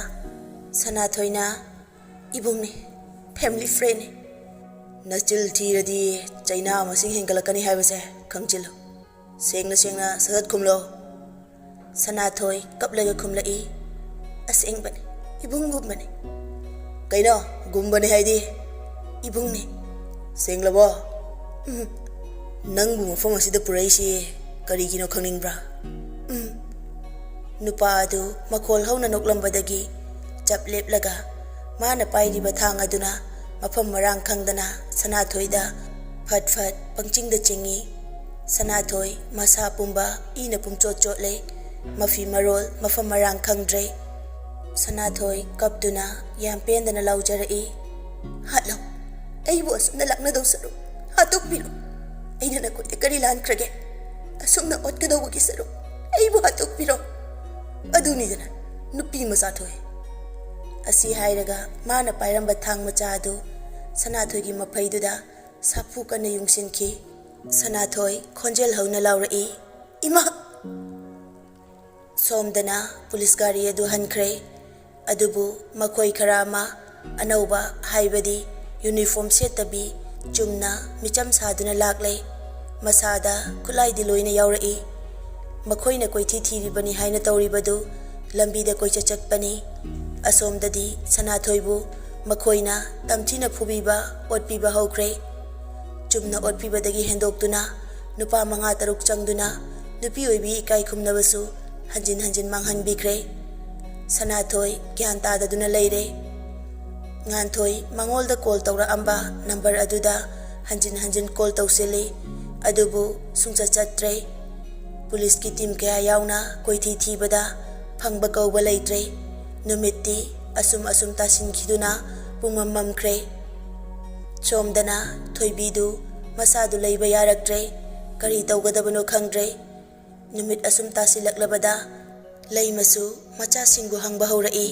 ꯁꯅꯥꯊꯣꯏꯅ, "ꯏꯕꯨꯡꯅꯤ, ꯐꯦꯃꯤꯂꯤ ꯐ꯭ꯔꯦꯟꯅꯤ꯫ ꯅꯆꯤꯜ ꯊꯤꯔꯗꯤ ꯆꯩꯅꯥ ꯃꯁꯤꯡ ꯍꯦꯟꯒꯠꯂꯛꯀꯅꯤ ꯍꯥꯏꯕꯁꯦ ꯈꯪꯖꯤꯜꯂꯨ꯫ ꯁꯦꯡꯅ ꯁꯦꯡꯅ ꯁꯠ ꯁꯠ ꯈꯨꯝꯂꯣ꯫" ꯁꯅꯥꯊꯣꯏ ꯀꯞꯂꯒ ꯈꯨꯝꯂꯛꯏ, "ꯑꯁꯦꯡꯕꯅꯤ, ꯏꯕꯨꯡꯒꯨꯝꯕꯅꯤ꯫" "ꯀꯩꯅꯣ, ꯒꯨꯝꯕꯅꯤ ꯍꯥꯏꯗꯤ?" "ꯏꯕꯨꯡꯅꯤ꯫" "ꯁꯦꯡꯂꯕꯣ?" "ꯎꯝ꯫" "ꯅꯪꯕꯨ ꯃꯐꯝ ꯑꯁꯤꯗ ꯄꯨꯔꯛꯏꯁꯤ ꯀꯔꯤꯒꯤꯅꯣ ꯈꯪꯅꯤꯡꯕ꯭ꯔꯥ?" "ꯎꯝ꯫" ꯅꯨꯄꯥ ꯑꯗꯨ ꯃꯈꯣꯜ ꯍꯧꯅ ꯅꯣꯛꯂꯝꯕꯗꯒꯤ ꯆꯞ ꯂꯦꯞꯂꯒ ꯃꯥꯅ ꯄꯥꯏꯔꯤꯕ ꯊꯥꯡ ꯑꯗꯨꯅ ꯃꯐꯝ ꯃꯔꯥꯡ ꯈꯪꯗꯅ ꯁꯅꯥꯊꯣꯏꯗ ꯐꯠ ꯐꯠ ꯄꯪꯆꯤꯡꯗ ꯆꯤꯡꯏ꯫ ꯁꯅꯥꯊꯣꯏ ꯃꯁꯥ ꯄꯨꯝꯕ ꯏꯅ ꯄꯨꯝꯆꯣꯠ ꯆꯣꯠꯂꯦ꯫ ꯃꯐꯤ ꯃꯔꯣꯜ ꯃꯐꯝ ꯃꯔꯥꯡ ꯈꯪꯗ꯭ꯔꯦ꯫ ꯁꯅꯥꯊꯣꯏ ꯀꯞꯇꯨꯅ ꯌꯥꯝ ꯄꯦꯟꯗꯅ ꯂꯥꯎꯖꯔꯛꯏ, "ꯍꯥꯠꯂꯣ, ꯑꯩꯕꯨ ꯑꯁꯨꯝꯅ ꯂꯥꯛꯅꯗꯧ ꯁꯔꯨꯛ ꯍꯥꯠꯇꯣꯛꯄꯤꯔꯣ꯫ ꯑꯩꯅ ꯅꯈꯣꯏꯗ ꯀꯔꯤ ꯂꯥꯟꯈ꯭ꯔꯒꯦ? ꯑꯁꯨꯝꯅ ꯑꯣꯠꯀꯗꯧꯕꯒꯤ ꯁꯔꯨꯛ ꯑꯩꯕꯨ ꯍꯥꯠꯇꯣꯛꯄꯤꯔꯣ꯫ ꯑꯗꯨꯅꯤꯗꯅ ꯅꯨꯄꯤ ꯃꯆꯥ ꯊꯣꯛꯑꯦ꯫" ꯑꯁꯤ ꯍꯥꯏꯔꯒ ꯃꯥꯅ ꯄꯥꯏꯔꯝꯕ ꯊꯥꯡ ꯃꯆꯥ ꯑꯗꯨ ꯁꯅꯥꯊꯣꯏꯒꯤ ꯃꯐꯩꯗꯨꯗ ꯁꯥꯐꯨ ꯀꯟꯅ ꯌꯨꯡꯁꯤꯟꯈꯤ꯫ ꯁꯅꯥꯊꯣꯏ ꯈꯣꯟꯖꯦꯜ ꯍꯧꯅ ꯂꯥꯎꯔꯛꯏ, "ꯏꯃꯥ!" ꯁꯣꯝꯗꯅ ꯄꯨꯂꯤꯁ ꯒꯥꯔꯤ ꯑꯗꯨ ꯍꯟꯈ꯭ꯔꯦ꯫ ꯑꯗꯨꯕꯨ ꯃꯈꯣꯏ ꯈꯔ ꯑꯃ ꯑꯅꯧꯕ, ꯍꯥꯏꯕꯗꯤ ꯌꯨꯅꯤꯐꯣꯔꯝ ꯁꯦꯠꯇꯕꯤ, ꯆꯨꯝꯅ ꯃꯤꯆꯝ ꯁꯥꯗꯨꯅ ꯂꯥꯛꯂꯦ꯫ ꯃꯁꯥꯗ ꯈꯨꯠꯂꯥꯏꯗꯤ ꯂꯣꯏꯅ ꯌꯥꯎꯔꯛꯏ꯫ ꯃꯈꯣꯏꯅ ꯀꯣꯏꯊꯤ ꯊꯤꯔꯤꯕꯅꯤ ꯍꯥꯏꯅ ꯇꯧꯔꯤꯕꯗꯨ ꯂꯝꯕꯤꯗ ꯀꯣꯏꯆꯠ ꯆꯠꯄꯅꯤ꯫ ꯑꯁꯣꯝꯗꯗꯤ ꯁꯅꯥꯊꯣꯏꯕꯨ ꯃꯈꯣꯏꯅ ꯇꯝꯊꯤꯅ ꯐꯨꯕꯤꯕ, ꯑꯣꯠꯄꯤꯕ ꯍꯧꯈ꯭ꯔꯦ꯫ ꯆꯨꯝꯅ ꯑꯣꯠꯄꯤꯕꯗꯒꯤ ꯍꯦꯟꯗꯣꯛꯇꯨꯅ ꯅꯨꯄꯥ ꯃꯉꯥ ꯇꯔꯨꯛ ꯆꯪꯗꯨꯅ ꯅꯨꯄꯤ ꯑꯣꯏꯕꯤ ꯏꯀꯥꯏ ꯈꯨꯝꯅꯕꯁꯨ ꯍꯟꯖꯤꯟ ꯍꯟꯖꯤꯟ ꯃꯥꯡꯍꯟꯕꯤꯈ꯭ꯔꯦ꯫ ꯁꯅꯥꯊꯣꯏ ꯒ꯭ꯌꯥꯟ ꯇꯥꯗꯗꯨꯅ ꯂꯩꯔꯦ꯫ ꯉꯥꯟꯊꯣꯏ ꯃꯉꯣꯜꯗ ꯀꯣꯜ ꯇꯧꯔꯛꯑꯝꯕ ꯅꯝꯕꯔ ꯑꯗꯨꯗ ꯍꯟꯖꯤꯟ ꯍꯟꯖꯤꯟ ꯀꯣꯜ ꯇꯧꯁꯤꯜꯂꯤ, ꯑꯗꯨꯕꯨ ꯁꯨꯡꯆꯠ ꯆꯠꯇ꯭ꯔꯦ꯫ ꯄꯨꯂꯤꯁꯀꯤ ꯇꯤꯝ ꯀꯌꯥ ꯌꯥꯎꯅ ꯀꯣꯏꯊꯤ ꯊꯤꯕꯗ ꯐꯪꯕ ꯀꯧꯕ ꯂꯩꯇ꯭ꯔꯦ꯫ ꯅꯨꯃꯤꯠꯇꯤ ꯑꯁꯨꯝ ꯑꯁꯨꯝ ꯇꯥꯁꯤꯟꯈꯤꯗꯨꯅ ꯄꯨꯡꯃꯝ ꯃꯝꯈ꯭ꯔꯦ꯫ ꯁꯣꯝꯗꯅ ꯊꯣꯏꯕꯤꯗꯨ ꯃꯁꯥꯗꯨ ꯂꯩꯕ ꯌꯥꯔꯛꯇ꯭ꯔꯦ꯫ ꯀꯔꯤ ꯇꯧꯒꯗꯕꯅꯣ ꯈꯪꯗ꯭ꯔꯦ꯫ ꯅꯨꯃꯤꯠ ꯑꯁꯨꯝ ꯇꯥꯁꯤꯜꯂꯛꯂꯕꯗ ꯂꯩꯃꯁꯨ ꯃꯆꯥꯁꯤꯡꯕꯨ ꯍꯪꯕ ꯍꯧꯔꯛꯏ꯫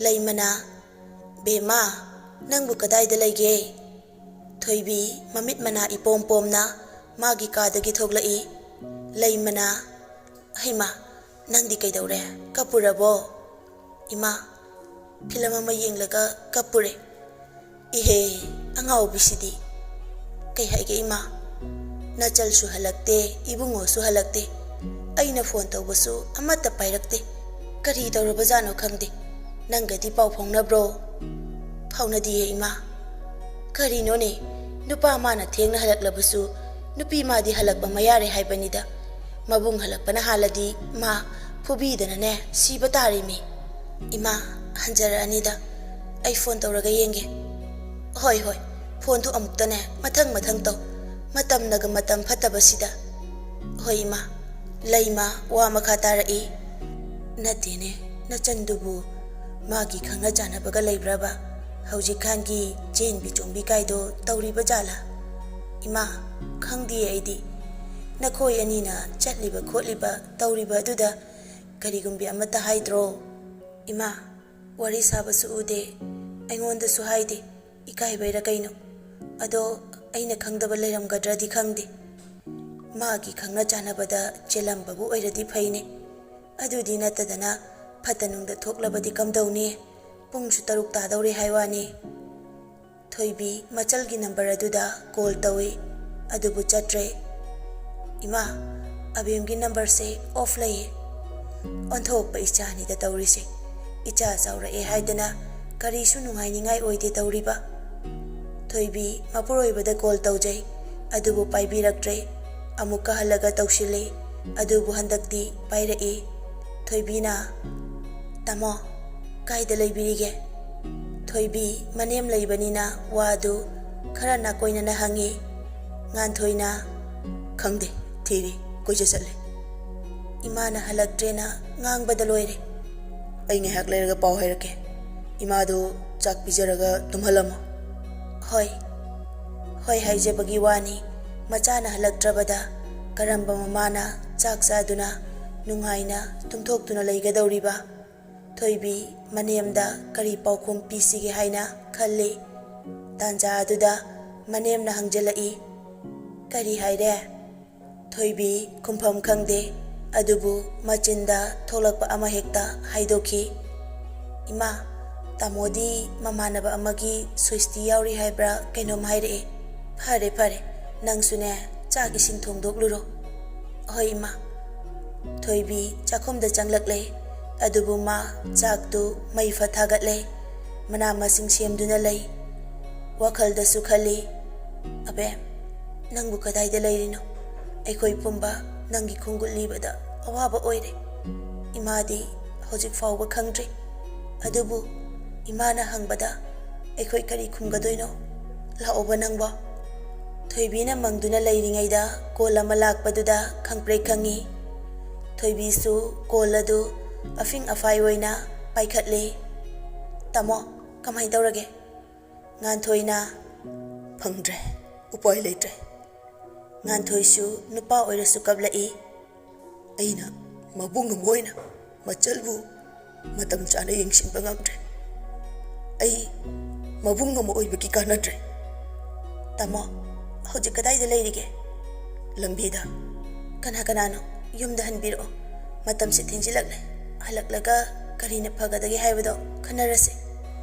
ꯂꯩꯃꯅ, "ꯕꯦꯝꯃ, ꯅꯪꯕꯨ ꯀꯗꯥꯏꯗ ꯂꯩꯒꯦ?" ꯊꯣꯏꯕꯤ ꯃꯃꯤꯠ ꯃꯅꯥ ꯏꯄꯣꯝ ꯄꯣꯝꯅ ꯃꯥꯒꯤ ꯀꯥꯗꯒꯤ ꯊꯣꯛꯂꯛꯏ꯫ ꯂꯩꯃꯅ, "ꯍꯩꯃꯥ, ꯅꯪꯗꯤ ꯀꯩꯗꯧꯔꯦ? ꯀꯞꯄꯨꯔꯕꯣ?" "ꯏꯃꯥ, ꯐꯤꯂꯝ ꯑꯃ ꯌꯦꯡꯂꯒ ꯀꯞꯄꯨꯔꯦ꯫" "ꯏꯍꯦ, ꯑꯉꯥꯎꯕꯤꯁꯤꯗꯤ! ꯀꯩ ꯍꯥꯏꯒꯦ ꯏꯃꯥ? ꯅꯆꯜꯁꯨ ꯍꯜꯂꯛꯇꯦ, ꯏꯕꯨꯡꯉꯣꯁꯨ ꯍꯜꯂꯛꯇꯦ꯫ ꯑꯩꯅ ꯐꯣꯟ ꯇꯧꯕꯁꯨ ꯑꯃꯠꯇ ꯄꯥꯏꯔꯛꯇꯦ꯫ ꯀꯔꯤ ꯇꯧꯔꯕꯖꯥꯠꯅꯣ ꯈꯪꯗꯦ꯫ ꯅꯪꯒꯗꯤ ꯄꯥꯎ ꯐꯥꯎꯅꯕ꯭ꯔꯣ?" "ꯐꯥꯎꯅꯗꯤꯌꯦ ꯏꯃꯥ꯫" "ꯀꯔꯤꯅꯣꯅꯦ? ꯅꯨꯄꯥ ꯃꯥꯅ ꯊꯦꯡꯅ ꯍꯜꯂꯛꯂꯕꯁꯨ ꯅꯨꯄꯤ ꯃꯥꯗꯤ ꯍꯜꯂꯛꯄ ꯃꯌꯥꯔꯦ ꯍꯥꯏꯕꯅꯤꯗ꯫ ꯃꯕꯨꯡ ꯍꯜꯂꯛꯄꯅ ꯍꯥꯜꯂꯗꯤ ꯃꯥ ꯐꯨꯕꯤꯗꯅꯅꯦ ꯁꯤꯕ ꯇꯥꯔꯦꯃꯤ꯫ ꯏꯃꯥ, ꯍꯟꯖꯔꯛꯑꯅꯤꯗ꯫ ꯑꯩ ꯐꯣꯟ ꯇꯧꯔꯒ ꯌꯦꯡꯒꯦ꯫" "ꯍꯣꯏ, ꯍꯣꯏ, ꯐꯣꯟꯗꯨ ꯑꯃꯨꯛꯇꯅꯦ ꯃꯊꯪ ꯃꯊꯪ ꯇꯧ꯫ ꯃꯇꯝꯅꯒ ꯃꯇꯝ ꯐꯠꯇꯕꯁꯤꯗ꯫" "ꯍꯣꯏ ꯏꯃꯥ꯫" ꯂꯩꯃ ꯋꯥ ꯃꯈꯥ ꯇꯥꯔꯛꯏ꯫ "ꯅꯠꯇꯦꯅꯦ, ꯅꯆꯟꯗꯨꯕꯨ ꯃꯥꯒꯤ ꯈꯪꯅ ꯆꯥꯟꯅꯕꯒ ꯂꯩꯕ꯭ꯔꯕ? ꯍꯧꯖꯤꯛꯀꯥꯟꯒꯤ ꯆꯦꯟꯕꯤ ꯆꯣꯡꯕꯤ ꯀꯥꯏꯗꯣ ꯇꯧꯔꯤꯕ ꯖꯥꯠꯂꯥ?" "ꯏꯃꯥ, ꯈꯪꯗꯦ ꯑꯩꯗꯤ꯫ ꯅꯈꯣꯏ ꯑꯅꯤꯅ ꯆꯠꯂꯤꯕ ꯈꯣꯠꯂꯤꯕ ꯇꯧꯔꯤꯕ ꯑꯗꯨꯗ ꯀꯔꯤꯒꯨꯝꯕꯤ ꯑꯃꯠꯇ ꯍꯥꯏꯗ꯭ꯔꯣ?" "ꯏꯃꯥ, ꯋꯥꯔꯤ ꯁꯥꯕꯁꯨ ꯎꯗꯦ, ꯑꯩꯉꯣꯟꯗꯁꯨ ꯍꯥꯏꯗꯦ꯫ ꯏꯀꯥꯏꯕꯩꯔ ꯀꯩꯅꯣ? ꯑꯗꯣ ꯑꯩꯅ ꯈꯪꯗꯕ ꯂꯩꯔꯝꯒꯗ꯭ꯔꯗꯤ ꯈꯪꯗꯦ꯫ ꯃꯥꯒꯤ ꯈꯪꯅ ꯆꯥꯟꯅꯕꯗ ꯆꯦꯜꯂꯝꯕꯕꯨ ꯑꯣꯏꯔꯗꯤ ꯐꯩꯅꯦ꯫ ꯑꯗꯨꯗꯤ ꯅꯠꯇꯗꯅ ꯐꯠꯇ ꯅꯨꯡꯗ ꯊꯣꯛꯂꯕꯗꯤ ꯀꯝꯗꯧꯅꯤ? ꯄꯨꯡꯁꯨ ꯇꯔꯨꯛ ꯇꯥꯗꯧꯔꯦ ꯍꯥꯏ ꯋꯥꯅꯤ꯫" ꯊꯣꯏꯕꯤ ꯃꯆꯜꯒꯤ ꯅꯝꯕꯔ ꯑꯗꯨꯗ ꯀꯣꯜ ꯇꯧꯏ, ꯑꯗꯨꯕꯨ ꯆꯠꯇ꯭ꯔꯦ꯫ "ꯏꯃꯥ, ꯑꯕꯦꯝꯒꯤ ꯅꯝꯕꯔꯁꯦ ꯑꯣꯐ ꯂꯩꯌꯦ꯫ ꯑꯣꯟꯊꯣꯛꯄ ꯏꯆꯥꯅꯤꯗ ꯇꯧꯔꯤꯁꯦ꯫ ꯏꯆꯥ ꯆꯥꯎꯔꯛꯑꯦ ꯍꯥꯏꯗꯅ ꯀꯔꯤꯁꯨ ꯅꯨꯡꯉꯥꯏꯅꯤꯡꯉꯥꯏ ꯑꯣꯏꯗꯦ ꯇꯧꯔꯤꯕ꯫" ꯊꯣꯏꯕꯤ ꯃꯄꯨꯔꯣꯏꯕꯗ ꯀꯣꯜ ꯇꯧꯖꯩ, ꯑꯗꯨꯕꯨ ꯄꯥꯏꯕꯤꯔꯛꯇ꯭ꯔꯦ꯫ ꯑꯃꯨꯛꯀ ꯍꯜꯂꯒ ꯇꯧꯁꯤꯜꯂꯤ, ꯑꯗꯨꯕꯨ ꯍꯟꯗꯛꯇꯤ ꯄꯥꯏꯔꯛꯏ꯫ ꯊꯣꯏꯕꯤꯅ, "ꯇꯥꯃꯣ, ꯀꯥꯏꯗ ꯂꯩꯕꯤꯔꯤꯒꯦ?" ꯊꯣꯏꯕꯤ ꯃꯅꯦꯝ ꯂꯩꯕꯅꯤꯅ ꯋꯥꯗꯨ ꯈꯔ ꯅꯥꯀꯣꯏꯅꯅ ꯍꯪꯉꯤ꯫ ꯉꯥꯟꯊꯣꯏꯅ, "ꯈꯪꯗꯦ, ꯊꯤꯔꯤ, ꯀꯣꯏꯆꯠ ꯆꯠꯂꯦ꯫" ꯏꯃꯥꯅ ꯍꯜꯂꯛꯇ꯭ꯔꯦꯅ ꯉꯥꯡꯕꯗ ꯂꯣꯏꯔꯦ꯫ "ꯑꯩ ꯉꯥꯏꯍꯥꯛ ꯂꯩꯔꯒ ꯄꯥꯎ ꯍꯥꯏꯔꯛꯀꯦ꯫ ꯏꯃꯥꯗꯨ ꯆꯥꯛ ꯄꯤꯖꯔꯒ ꯇꯨꯝꯍꯜꯂꯝꯃꯣ꯫ "ꯍꯣꯏ, ꯍꯣꯏ ꯍꯥꯏꯖꯕꯒꯤ ꯋꯥꯅꯤ꯫ ꯃꯆꯥꯅ ꯍꯜꯂꯛꯇ꯭ꯔꯕꯗ ꯀꯔꯝꯕ ꯃꯃꯥꯅ ꯆꯥꯛ ꯆꯥꯗꯨꯅ ꯅꯨꯡꯉꯥꯏꯅ ꯇꯨꯝꯊꯣꯛꯇꯨꯅ ꯂꯩꯒꯗꯧꯔꯤꯕ?" ꯊꯣꯏꯕꯤ ꯃꯅꯦꯝꯗ ꯀꯔꯤ ꯄꯥꯎꯈꯨꯝ ꯄꯤꯁꯤꯒꯦ ꯍꯥꯏꯅ ꯈꯜꯂꯤ꯫ ꯇꯥꯟꯖꯥ ꯑꯗꯨꯗ ꯃꯅꯦꯝꯅ ꯍꯪꯖꯜꯂꯛꯏ, "ꯀꯔꯤ ꯍꯥꯏꯔꯦ?" ꯊꯣꯏꯕꯤ ꯈꯨꯝꯐꯝ ꯈꯪꯗꯦ, ꯑꯗꯨꯕꯨ ꯃꯆꯤꯟꯗ ꯊꯣꯛꯂꯛꯄ ꯑꯃ ꯍꯦꯛꯇ ꯍꯥꯏꯗꯣꯛꯈꯤ꯫ "ꯏꯃꯥ, ꯇꯥꯃꯣꯗꯤ ꯃꯃꯥꯟꯅꯕ ꯑꯃꯒꯤ ꯁ꯭ꯋꯤꯁꯇꯤ ꯌꯥꯎꯔꯤ ꯍꯥꯏꯕ꯭ꯔꯥ ꯀꯩꯅꯣꯝ ꯍꯥꯏꯔꯛꯑꯦ꯫ ꯐꯔꯦ, ꯐꯔꯦ, ꯅꯪꯁꯨꯅꯦ ꯆꯥꯛ ꯏꯁꯤꯡ ꯊꯣꯡꯗꯣꯛꯂꯨꯔꯣ꯫" "ꯍꯣꯏ, ꯏꯃꯥ꯫" ꯊꯣꯏꯕꯤ ꯆꯥꯛꯈꯨꯝꯗ ꯆꯪꯂꯛꯂꯦ, ꯑꯗꯨꯕꯨ ꯃꯥ ꯆꯥꯛꯇꯨ ꯃꯩ ꯐꯠ ꯊꯥꯒꯠꯂꯦ, ꯃꯅꯥ ꯃꯁꯤꯡ ꯁꯦꯝꯗꯨꯅ ꯂꯩ꯫ ꯋꯥꯈꯜꯗꯁꯨ ꯈꯜꯂꯤ, "ꯑꯕꯦꯝ, ꯅꯪꯕꯨ ꯀꯗꯥꯏꯗ ꯂꯩꯔꯤꯅꯣ? ꯑꯩꯈꯣꯏ ꯄꯨꯝꯕ ꯅꯪꯒꯤ ꯈꯣꯡꯒꯨꯠ ꯂꯤꯕꯗ ꯑꯋꯥꯕ ꯑꯣꯏꯔꯦ꯫ ꯏꯃꯥꯗꯤ ꯍꯧꯖꯤꯛ ꯐꯥꯎꯕ ꯈꯪꯗ꯭ꯔꯤ꯫ ꯑꯗꯨꯕꯨ ꯏꯃꯥꯅ ꯍꯪꯕꯗ ꯑꯩꯈꯣꯏ ꯀꯔꯤ ꯈꯨꯝꯒꯗꯣꯏꯅꯣ? ꯂꯥꯛꯑꯣꯕ ꯅꯪꯕꯣ꯫" ꯊꯣꯏꯕꯤꯅ ꯃꯪꯗꯨꯅ ꯂꯩꯔꯤꯉꯩꯗ ꯀꯣꯜ ꯑꯃ ꯂꯥꯛꯄꯗꯨꯗ ꯈꯪꯄ꯭ꯔꯦꯛ ꯈꯪꯉꯤ꯫ ꯊꯣꯏꯕꯤꯁꯨ ꯀꯣꯜ ꯑꯗꯨ ꯑꯐꯤꯡ ꯑꯐꯥꯏ ꯑꯣꯏꯅ ꯄꯥꯏꯈꯠꯂꯤ꯫ "ꯇꯥꯃꯣ, ꯀꯃꯥꯏ ꯇꯧꯔꯒꯦ?" ꯉꯥꯟꯊꯣꯏꯅ, "ꯐꯪꯗ꯭ꯔꯦ, ꯎꯄꯥꯏ ꯂꯩꯇ꯭ꯔꯦ꯫" ꯉꯥꯟꯊꯣꯏꯁꯨ ꯅꯨꯄꯥ ꯑꯣꯏꯔꯁꯨ ꯀꯞꯂꯛꯏ꯫ "ꯑꯩꯅ ꯃꯕꯨꯡ ꯑꯃ ꯑꯣꯏꯅ ꯃꯆꯜꯕꯨ ꯃꯇꯝ ꯆꯥꯅ ꯌꯦꯡꯁꯤꯟꯕ ꯉꯝꯗ꯭ꯔꯦ꯫ ꯑꯩ ꯃꯕꯨꯡ ꯑꯃ ꯑꯣꯏꯕꯒꯤ ꯀꯥꯟꯅꯗ꯭ꯔꯦ꯫" "ꯇꯥꯃꯣ, ꯍꯧꯖꯤꯛ ꯀꯗꯥꯏꯗ ꯂꯩꯔꯤꯒꯦ?" "ꯂꯝꯕꯤꯗ꯫" "ꯀꯅꯥ ꯀꯅꯥꯅꯣ? ꯌꯨꯝꯗ ꯍꯟꯕꯤꯔꯛꯑꯣ꯫ ꯃꯇꯝꯁꯦ ꯊꯦꯡꯖꯤꯜꯂꯛꯂꯦ꯫ ꯍꯜꯂꯛꯂꯒ ꯀꯔꯤꯅ ꯐꯒꯗꯒꯦ ꯍꯥꯏꯕꯗꯣ ꯈꯟꯅꯔꯁꯦ꯫"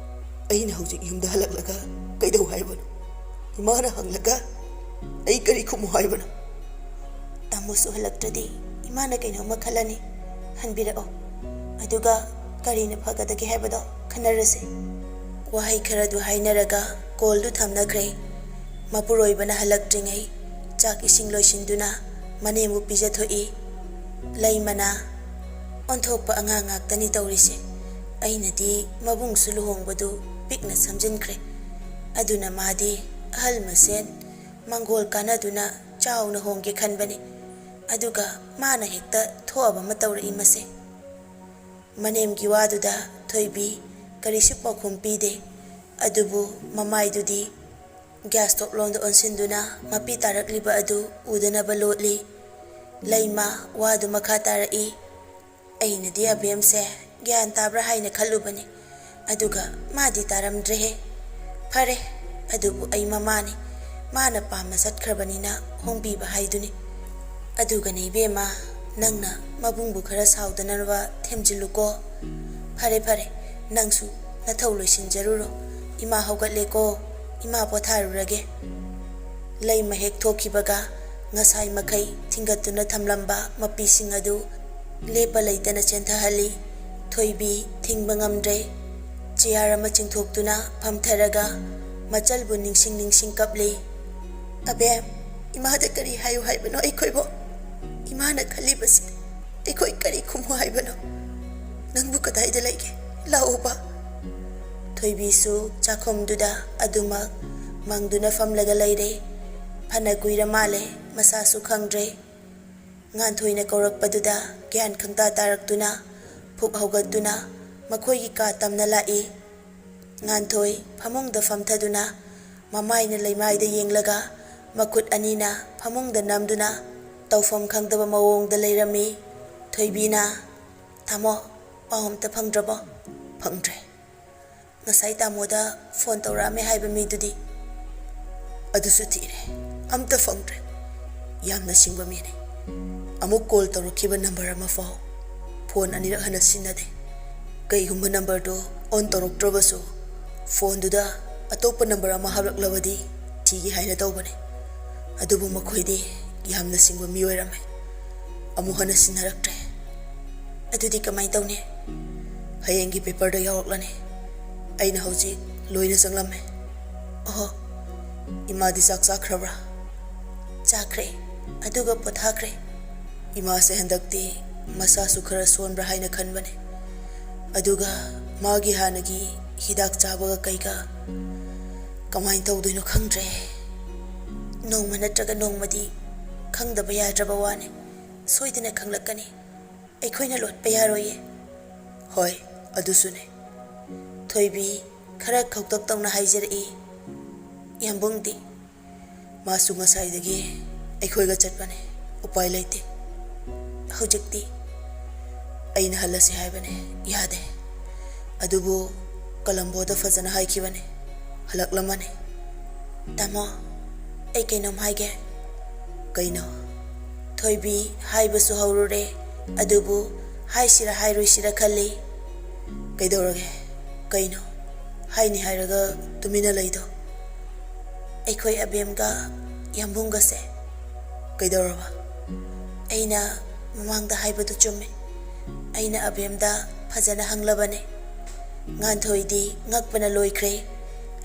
"ꯑꯩꯅ ꯍꯧꯖꯤꯛ ꯌꯨꯝꯗ ꯍꯜꯂꯛꯂꯒ ꯀꯩꯗꯧ ꯍꯥꯏꯕꯅꯣ? ꯏꯃꯥꯅ ꯍꯪꯂꯒ ꯑꯩ ꯀꯔꯤ ꯈꯨꯝꯃꯨ ꯍꯥꯏꯕꯅꯣ?" "ꯇꯥꯃꯣꯁꯨ ꯍꯜꯂꯛꯇ꯭ꯔꯗꯤ ꯏꯃꯥꯅ ꯀꯩꯅꯣꯝꯃ ꯈꯜꯂꯅꯤ꯫ ꯍꯟꯕꯤꯔꯛꯑꯣ꯫ ꯑꯗꯨꯒ ꯀꯔꯤꯅ ꯐꯒꯗꯒꯦ ꯍꯥꯏꯕꯗꯣ ꯈꯟꯅꯔꯁꯦ꯫" ꯋꯥꯍꯩ ꯈꯔꯗꯨ ꯍꯥꯏꯅꯔꯒ ꯀꯣꯜꯗꯨ ꯊꯝꯅꯈ꯭ꯔꯦ꯫ ꯃꯄꯨꯔꯣꯏꯕꯅ ꯍꯜꯂꯛꯇ꯭ꯔꯤꯉꯩ ꯆꯥꯛ ꯏꯁꯤꯡ ꯂꯣꯏꯁꯤꯟꯗꯨꯅ ꯃꯅꯦꯝꯕꯨ ꯄꯤꯖꯊꯣꯛꯏ꯫ ꯂꯩꯃꯅ ꯑꯣꯟꯊꯣꯛꯄ ꯑꯉꯥꯡ ꯉꯥꯛꯇꯅꯤ ꯇꯧꯔꯤꯁꯦ꯫ ꯑꯩꯅꯗꯤ ꯃꯕꯨꯡꯁꯨ ꯂꯨꯍꯣꯡꯕꯗꯨ ꯄꯤꯛꯅ ꯁꯝꯖꯤꯟꯈ꯭ꯔꯦ꯫ ꯑꯗꯨꯅ ꯃꯥꯗꯤ ꯑꯍꯜ ꯃꯁꯦꯟ ꯃꯪꯒꯣꯜ ꯀꯥꯟꯅꯗꯨꯅ ꯆꯥꯎꯅ ꯍꯣꯡꯒꯦ ꯈꯟꯕꯅꯤ꯫ ꯑꯗꯨꯒ ꯃꯥꯅ ꯍꯦꯛꯇ ꯊꯣꯛꯑꯕ ꯑꯃ ꯇꯧꯔꯛꯏ ꯃꯁꯦ꯫ ꯃꯅꯦꯝꯒꯤ ꯋꯥꯗꯨꯗ ꯊꯣꯏꯕꯤ ꯀꯔꯤꯁꯨ ꯄꯥꯎꯈꯨꯝ ꯄꯤꯗꯦ꯫ ꯑꯗꯨꯕꯨ ꯃꯃꯥꯏꯗꯨꯗꯤ ꯒ꯭ꯌꯥꯁ ꯇꯣꯞꯂꯣꯝꯗ ꯑꯣꯟꯁꯤꯟꯗꯨꯅ ꯃꯄꯤ ꯇꯥꯔꯛꯂꯤꯕ ꯑꯗꯨ ꯎꯗꯅꯕ ꯂꯣꯠꯂꯤ꯫ ꯂꯩꯃ ꯋꯥꯗꯨ ꯃꯈꯥ ꯇꯥꯔꯛꯏ꯫ ꯑꯩꯅꯗꯤ ꯑꯕꯦꯝꯁꯦ ꯒ꯭ꯌꯥꯟ ꯇꯥꯕ꯭ꯔꯥ ꯍꯥꯏꯅ ꯈꯜꯂꯨꯕꯅꯤ, ꯑꯗꯨꯒ ꯃꯥꯗꯤ ꯇꯥꯔꯝꯗ꯭ꯔꯦꯍꯦ꯫ ꯐꯔꯦ, ꯑꯗꯨꯕꯨ ꯑꯩ ꯃꯃꯥꯅꯤ, ꯃꯥꯅ ꯄꯥꯝꯅ ꯆꯠꯈ꯭ꯔꯕꯅꯤꯅ ꯍꯣꯡꯕꯤꯕ ꯍꯥꯏꯗꯨꯅꯤ꯫ ꯑꯗꯨꯒꯅꯦ ꯏꯕꯦꯝꯃ, ꯅꯪꯅ ꯃꯕꯨꯡꯕꯨ ꯈꯔ ꯁꯥꯎꯗꯅꯕ ꯊꯦꯝꯖꯤꯜꯂꯨꯀꯣ꯫ ꯐꯔꯦ ꯐꯔꯦ, ꯅꯪꯁꯨ ꯅꯊꯧ ꯂꯣꯏꯁꯤꯟꯖꯔꯨꯔꯣ꯫ ꯏꯃꯥ ꯍꯧꯒꯠꯂꯦꯀꯣ, ꯏꯃꯥ ꯄꯣꯊꯥꯔꯨꯔꯒꯦ꯫ ꯂꯩꯃ ꯍꯦꯛ ꯊꯣꯛꯈꯤꯕꯒ ꯉꯁꯥꯏ ꯃꯈꯩ ꯊꯤꯡꯒꯠꯇꯨꯅ ꯊꯝꯂꯝꯕ ꯃꯄꯤꯁꯤꯡ ꯑꯗꯨ ꯂꯦꯞꯄ ꯂꯩꯇꯅ ꯆꯦꯟꯊꯍꯜꯂꯤ꯫ ꯊꯣꯏꯕꯤ ꯊꯤꯡꯕ ꯉꯝꯗ꯭ꯔꯦ꯫ ꯆꯤꯌꯥꯔ ꯑꯃ ꯆꯤꯡꯊꯣꯛꯇꯨꯅ ꯐꯝꯊꯔꯒ ꯃꯆꯜꯕꯨ ꯅꯤꯡꯁꯤꯡ ꯅꯤꯡꯁꯤꯡ ꯀꯞꯂꯤ꯫ "ꯑꯕꯦꯝ, ꯏꯃꯥꯗ ꯀꯔꯤ ꯍꯥꯏꯌꯨ ꯍꯥꯏꯕꯅꯣ ꯑꯩꯈꯣꯏꯕꯨ? ꯏꯃꯥꯅ ꯈꯜꯂꯤꯕꯁꯤ ꯑꯩꯈꯣꯏ ꯀꯔꯤ ꯈꯨꯝꯃꯨ ꯍꯥꯏꯕꯅꯣ? ꯅꯪꯕꯨ ꯀꯗꯥꯏꯗ ꯂꯩꯒꯦ? ꯂꯥꯛꯎꯕ꯫" ꯊꯣꯏꯕꯤꯁꯨ ꯆꯥꯛꯈꯨꯝꯗꯨꯗ ꯑꯗꯨꯃꯛ ꯃꯪꯗꯨꯅ ꯐꯝꯂꯒ ꯂꯩꯔꯦ꯫ ꯐꯅ ꯀꯨꯏꯔ ꯃꯥꯜꯂꯦ, ꯃꯁꯥꯁꯨ ꯈꯪꯗ꯭ꯔꯦ꯫ ꯉꯥꯟꯊꯣꯏꯅ ꯀꯧꯔꯛꯄꯗꯨꯗ ꯒ꯭ꯌꯥꯟ ꯈꯪꯇꯥ ꯇꯥꯔꯛꯇꯨꯅ ꯐꯨꯛ ꯍꯧꯒꯠꯇꯨꯅ ꯃꯈꯣꯏꯒꯤ ꯀꯥ ꯇꯝꯅ ꯂꯥꯛꯏ꯫ ꯉꯥꯟꯊꯣꯏ ꯐꯃꯨꯡꯗ ꯐꯝꯊꯗꯨꯅ ꯃꯃꯥꯏꯅ ꯂꯩꯃꯥꯏꯗ ꯌꯦꯡꯂꯒ ꯃꯈꯨꯠ ꯑꯅꯤꯅ ꯐꯃꯨꯡꯗ ꯅꯝꯗꯨꯅ ꯇꯧꯐꯝ ꯈꯪꯗꯕ ꯃꯑꯣꯡꯗ ꯂꯩꯔꯝꯃꯤ꯫ ꯊꯣꯏꯕꯤꯅ, "ꯇꯥꯃꯣ, ꯄꯥꯎ ꯑꯝꯇ ꯐꯪꯗ꯭ꯔꯕꯣ?" "ꯐꯪꯗ꯭ꯔꯦ꯫ ꯉꯁꯥꯏ ꯇꯥꯃꯣꯗ ꯐꯣꯟ ꯇꯧꯔꯛꯑꯝꯃꯦ ꯍꯥꯏꯕ ꯃꯤꯗꯨꯗꯤ?" "ꯑꯗꯨꯁꯨ ꯊꯤꯔꯦ, ꯑꯝꯇ ꯐꯪꯗ꯭ꯔꯦ꯫ ꯌꯥꯝꯅ ꯁꯤꯡꯕ ꯃꯤꯅꯤ꯫ ꯑꯃꯨꯛ ꯀꯣꯜ ꯇꯧꯔꯛꯈꯤꯕ ꯅꯝꯕꯔ ꯑꯃ ꯐꯥꯎ ꯐꯣꯟ ꯑꯅꯤꯔꯛ ꯍꯟꯅ ꯁꯤꯖꯤꯟꯅꯗꯦ꯫ ꯀꯩꯒꯨꯝꯕ ꯅꯝꯕꯔꯗꯨ ꯑꯣꯟ ꯇꯧꯔꯛꯇ꯭ꯔꯕꯁꯨ ꯐꯣꯟꯗꯨꯗ ꯑꯇꯣꯞꯄ ꯅꯝꯕꯔ ꯑꯃ ꯍꯥꯞꯂꯛꯂꯕꯗꯤ ꯊꯤꯒꯦ ꯍꯥꯏꯅ ꯇꯧꯕꯅꯤ꯫ ꯑꯗꯨꯕꯨ ꯃꯈꯣꯏꯗꯤ ꯌꯥꯝꯅ ꯁꯤꯡꯕ ꯃꯤ ꯑꯣꯏꯔꯝꯃꯦ꯫ ꯑꯃꯨꯛ ꯍꯟꯅ ꯁꯤꯖꯤꯟꯅꯔꯛꯇ꯭ꯔꯦ꯫" "ꯑꯗꯨꯗꯤ ꯀꯃꯥꯏꯅ ꯇꯧꯅꯤ?" "ꯍꯌꯦꯡꯒꯤ ꯄꯦꯄꯔꯗ ꯌꯥꯎꯔꯛꯂꯅꯤ꯫ ꯑꯩꯅ ꯍꯧꯖꯤꯛ ꯂꯣꯏꯅ ꯆꯪꯂꯝꯃꯦ꯫" "ꯑꯣꯍꯣ, ꯏꯃꯥꯗꯤ ꯆꯥꯛ ꯆꯥꯈ꯭ꯔꯕ꯭ꯔꯥ?" "ꯆꯥꯈ꯭ꯔꯦ, ꯑꯗꯨꯒ ꯄꯣꯊꯥꯈ꯭ꯔꯦ꯫" "ꯏꯃꯥꯁꯦ ꯍꯟꯗꯛꯇꯤ ꯃꯁꯥꯁꯨ ꯈꯔ ꯁꯣꯟꯕ꯭ꯔꯥ ꯍꯥꯏꯅ ꯈꯟꯕꯅꯦ꯫ ꯑꯗꯨꯒ ꯃꯥꯒꯤ ꯍꯥꯟꯅꯒꯤ ꯍꯤꯗꯥꯛ ꯆꯥꯕꯒ ꯀꯩꯒ ꯀꯃꯥꯏꯅ ꯇꯧꯗꯣꯏꯅꯣ ꯈꯪꯗ꯭ꯔꯦ꯫ ꯅꯣꯡꯃ ꯅꯠꯇ꯭ꯔꯒ ꯅꯣꯡꯃꯗꯤ ꯈꯪꯗꯕ ꯌꯥꯗ꯭ꯔꯕ ꯋꯥꯅꯤ꯫ ꯁꯣꯏꯗꯅ ꯈꯪꯂꯛꯀꯅꯤ꯫ ꯑꯩꯈꯣꯏꯅ ꯂꯣꯠꯄ ꯌꯥꯔꯣꯏꯌꯦ꯫" "ꯍꯣꯏ, ꯑꯗꯨꯁꯨꯅꯦ꯫ ꯊꯣꯏꯕꯤ ꯈꯔ ꯈꯧꯇꯛ ꯇꯧꯅ ꯍꯥꯏꯖꯔꯛꯏ, "ꯌꯥꯝꯕꯨꯡꯗꯤ?" "ꯃꯥꯁꯨ ꯉꯁꯥꯏꯗꯒꯤ ꯑꯩꯈꯣꯏꯒ ꯆꯠꯄꯅꯦ, ꯎꯄꯥꯏ ꯂꯩꯇꯦ꯫ ꯍꯧꯖꯤꯛꯇꯤ ꯑꯩꯅ ꯍꯜꯂꯁꯤ ꯍꯥꯏꯕꯅꯦ, ꯌꯥꯗꯦ꯫ ꯑꯗꯨꯕꯨ ꯀꯂꯝꯕꯣꯗ ꯐꯖꯅ ꯍꯥꯏꯈꯤꯕꯅꯦ, ꯍꯜꯂꯛꯂꯝꯃꯅꯤ꯫" "ꯇꯥꯃꯣ, ꯑꯩ ꯀꯩꯅꯣꯝ ꯍꯥꯏꯒꯦ꯫" "ꯀꯩꯅꯣ?" ꯊꯣꯏꯕꯤ ꯍꯥꯏꯕꯁꯨ ꯍꯧꯔꯨꯔꯦ, ꯑꯗꯨꯕꯨ ꯍꯥꯏꯁꯤꯔ ꯍꯥꯏꯔꯣꯏꯁꯤꯔ ꯈꯜꯂꯤ꯫ "ꯀꯩꯗꯧꯔꯒꯦ? ꯀꯩꯅꯣ? ꯍꯥꯏꯅꯤ ꯍꯥꯏꯔꯒ ꯇꯨꯃꯤꯟꯅ ꯂꯩꯗꯣ?" "ꯑꯩꯈꯣꯏ ꯑꯕꯦꯝꯒ ꯌꯥꯝꯕꯨꯡꯒꯁꯦ꯫" "ꯀꯩꯗꯧꯔꯕ?" "ꯑꯩꯅ ꯃꯃꯥꯡꯗ ꯍꯥꯏꯕꯗꯨ ꯆꯨꯝꯃꯦ꯫ ꯑꯩꯅ ꯑꯕꯦꯝꯗ ꯐꯖꯅ ꯍꯪꯂꯕꯅꯦ꯫" ꯉꯥꯟꯊꯣꯏꯗꯤ ꯉꯛꯄꯅ ꯂꯣꯏꯈ꯭ꯔꯦ꯫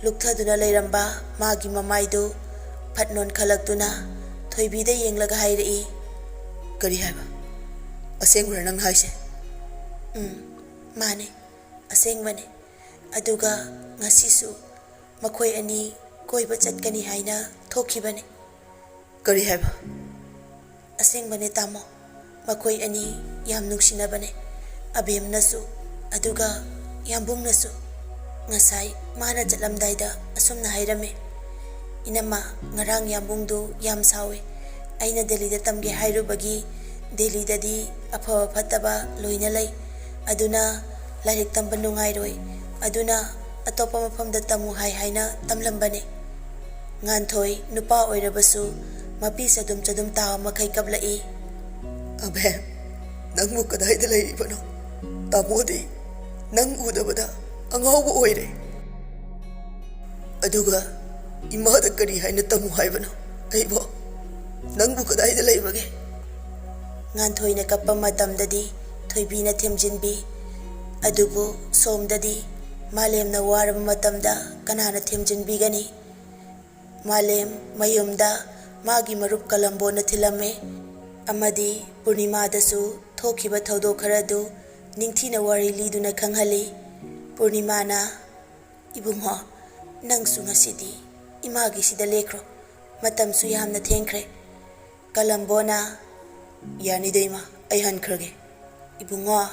ꯂꯨꯛꯊꯗꯨꯅ ꯂꯩꯔꯝꯕ ꯃꯥꯒꯤ ꯃꯃꯥꯏꯗꯨ ꯐꯠ ꯅꯣꯟꯈꯠꯂꯛꯇꯨꯅ ꯊꯣꯏꯕꯤꯗ ꯌꯦꯡꯂꯒ ꯍꯥꯏꯔꯛꯏ, "ꯀꯔꯤ ꯍꯥꯏꯕ? ꯑꯁꯦꯡꯕꯔ ꯅꯪ ꯍꯥꯏꯁꯦ?" "ꯎꯝ, ꯃꯥꯅꯦ, ꯑꯁꯦꯡꯕꯅꯦ꯫ ꯑꯗꯨꯒ ꯉꯁꯤꯁꯨ ꯃꯈꯣꯏ ꯑꯅꯤ ꯀꯣꯏꯕ ꯆꯠꯀꯅꯤ ꯍꯥꯏꯅ ꯊꯣꯛꯈꯤꯕꯅꯦ꯫" "ꯀꯔꯤ ꯍꯥꯏꯕ?" "ꯑꯁꯦꯡꯕꯅꯦ ꯇꯥꯃꯣ, ꯃꯈꯣꯏ ꯑꯅꯤ ꯌꯥꯝ ꯅꯨꯡꯁꯤꯅꯕꯅꯦ, ꯑꯕꯦꯝꯅꯁꯨ ꯑꯗꯨꯒ ꯌꯥꯝꯕꯨꯡꯅꯁꯨ꯫ ꯉꯁꯥꯏ ꯃꯥꯅ ꯆꯠꯂꯝꯗꯥꯏꯗ ꯑꯁꯨꯝꯅ ꯍꯥꯏꯔꯝꯃꯦ, 'ꯏꯅꯝꯃ, ꯉꯔꯥꯡ ꯌꯥꯝꯕꯨꯡꯗꯨ ꯌꯥꯝ ꯁꯥꯎꯋꯦ꯫ ꯑꯩꯅ ꯗꯦꯜꯂꯤꯗ ꯇꯝꯒꯦ ꯍꯥꯏꯔꯨꯕꯒꯤ ꯗꯦꯜꯂꯤꯗꯗꯤ ꯑꯐꯕ ꯐꯠꯇꯕ ꯂꯣꯏꯅ ꯂꯩ꯫ ꯑꯗꯨꯅ ꯂꯥꯏꯔꯤꯛ ꯇꯝꯕ ꯅꯨꯡꯉꯥꯏꯔꯣꯏ꯫ ꯑꯗꯨꯅ ꯑꯇꯣꯞꯄ ꯃꯐꯝꯗ ꯇꯝꯃꯨ ꯍꯥꯏ ꯍꯥꯏꯅ ꯇꯝꯂꯝꯕꯅꯦ꯫" ꯉꯥꯟꯊꯣꯏ ꯅꯨꯄꯥ ꯑꯣꯏꯔꯕꯁꯨ ꯃꯄꯤ ꯆꯗꯨꯝ ꯆꯗꯨꯝ ꯇꯥꯕ ꯃꯈꯩ ꯀꯞꯂꯛꯏ꯫ "ꯑꯕꯦ, ꯅꯪꯕꯨ ꯀꯗꯥꯏꯗ ꯂꯩꯔꯤꯕꯅꯣ? ꯇꯥꯃꯣꯗꯤ ꯅꯪ ꯎꯗꯕꯗ ꯑꯉꯥꯎꯕ ꯑꯣꯏꯔꯦ꯫ ꯑꯗꯨꯒ ꯏꯃꯥꯗ ꯀꯔꯤ ꯍꯥꯏꯅ ꯇꯝꯃꯨ ꯍꯥꯏꯕꯅꯣ? ꯑꯩꯕꯣ, ꯅꯪꯕꯨ ꯀꯗꯥꯏꯗ ꯂꯩꯕꯒꯦ?" ꯉꯥꯟꯊꯣꯏꯅ ꯀꯞꯄ ꯃꯇꯝꯗꯗꯤ ꯊꯣꯏꯕꯤꯅ ꯊꯦꯝꯖꯤꯟꯕꯤ꯫ ꯑꯗꯨꯕꯨ ꯁꯣꯝꯗꯗꯤ ꯃꯥꯂꯦꯝꯅ ꯋꯥꯔꯕ ꯃꯇꯝꯗ ꯀꯅꯥꯅ ꯊꯦꯝꯖꯤꯟꯕꯤꯒꯅꯤ? ꯃꯥꯂꯦꯝ ꯃꯌꯨꯝꯗ ꯃꯥꯒꯤ ꯃꯔꯨꯞ ꯀꯂꯝꯕꯣꯅ ꯊꯤꯜꯂꯝꯃꯦ꯫ ꯑꯃꯗꯤ ꯄꯨꯔꯅꯤꯃꯥꯗꯁꯨ ꯊꯣꯛꯈꯤꯕ ꯊꯧꯗꯣꯛ ꯈꯔꯗꯨ ꯅꯤꯡꯊꯤꯅ ꯋꯥꯔꯤ ꯂꯤꯗꯨꯅ ꯈꯪꯍꯜꯂꯤ꯫ ꯄꯨꯔꯅꯤꯃꯥꯅ, "ꯏꯕꯨꯡꯉꯣ, ꯅꯪꯁꯨ ꯉꯁꯤꯗꯤ ꯏꯃꯥꯒꯤꯁꯤꯗ ꯂꯦꯛꯈ꯭ꯔꯣ꯫ ꯃꯇꯝꯁꯨ ꯌꯥꯝꯅ ꯊꯦꯡꯈ꯭ꯔꯦ꯫" ꯀꯂꯝꯕꯣꯅ, "ꯌꯥꯅꯤꯗ ꯏꯃꯥ, ꯑꯩ ꯍꯟꯈ꯭ꯔꯒꯦ꯫" "ꯏꯕꯨꯡꯉꯣ,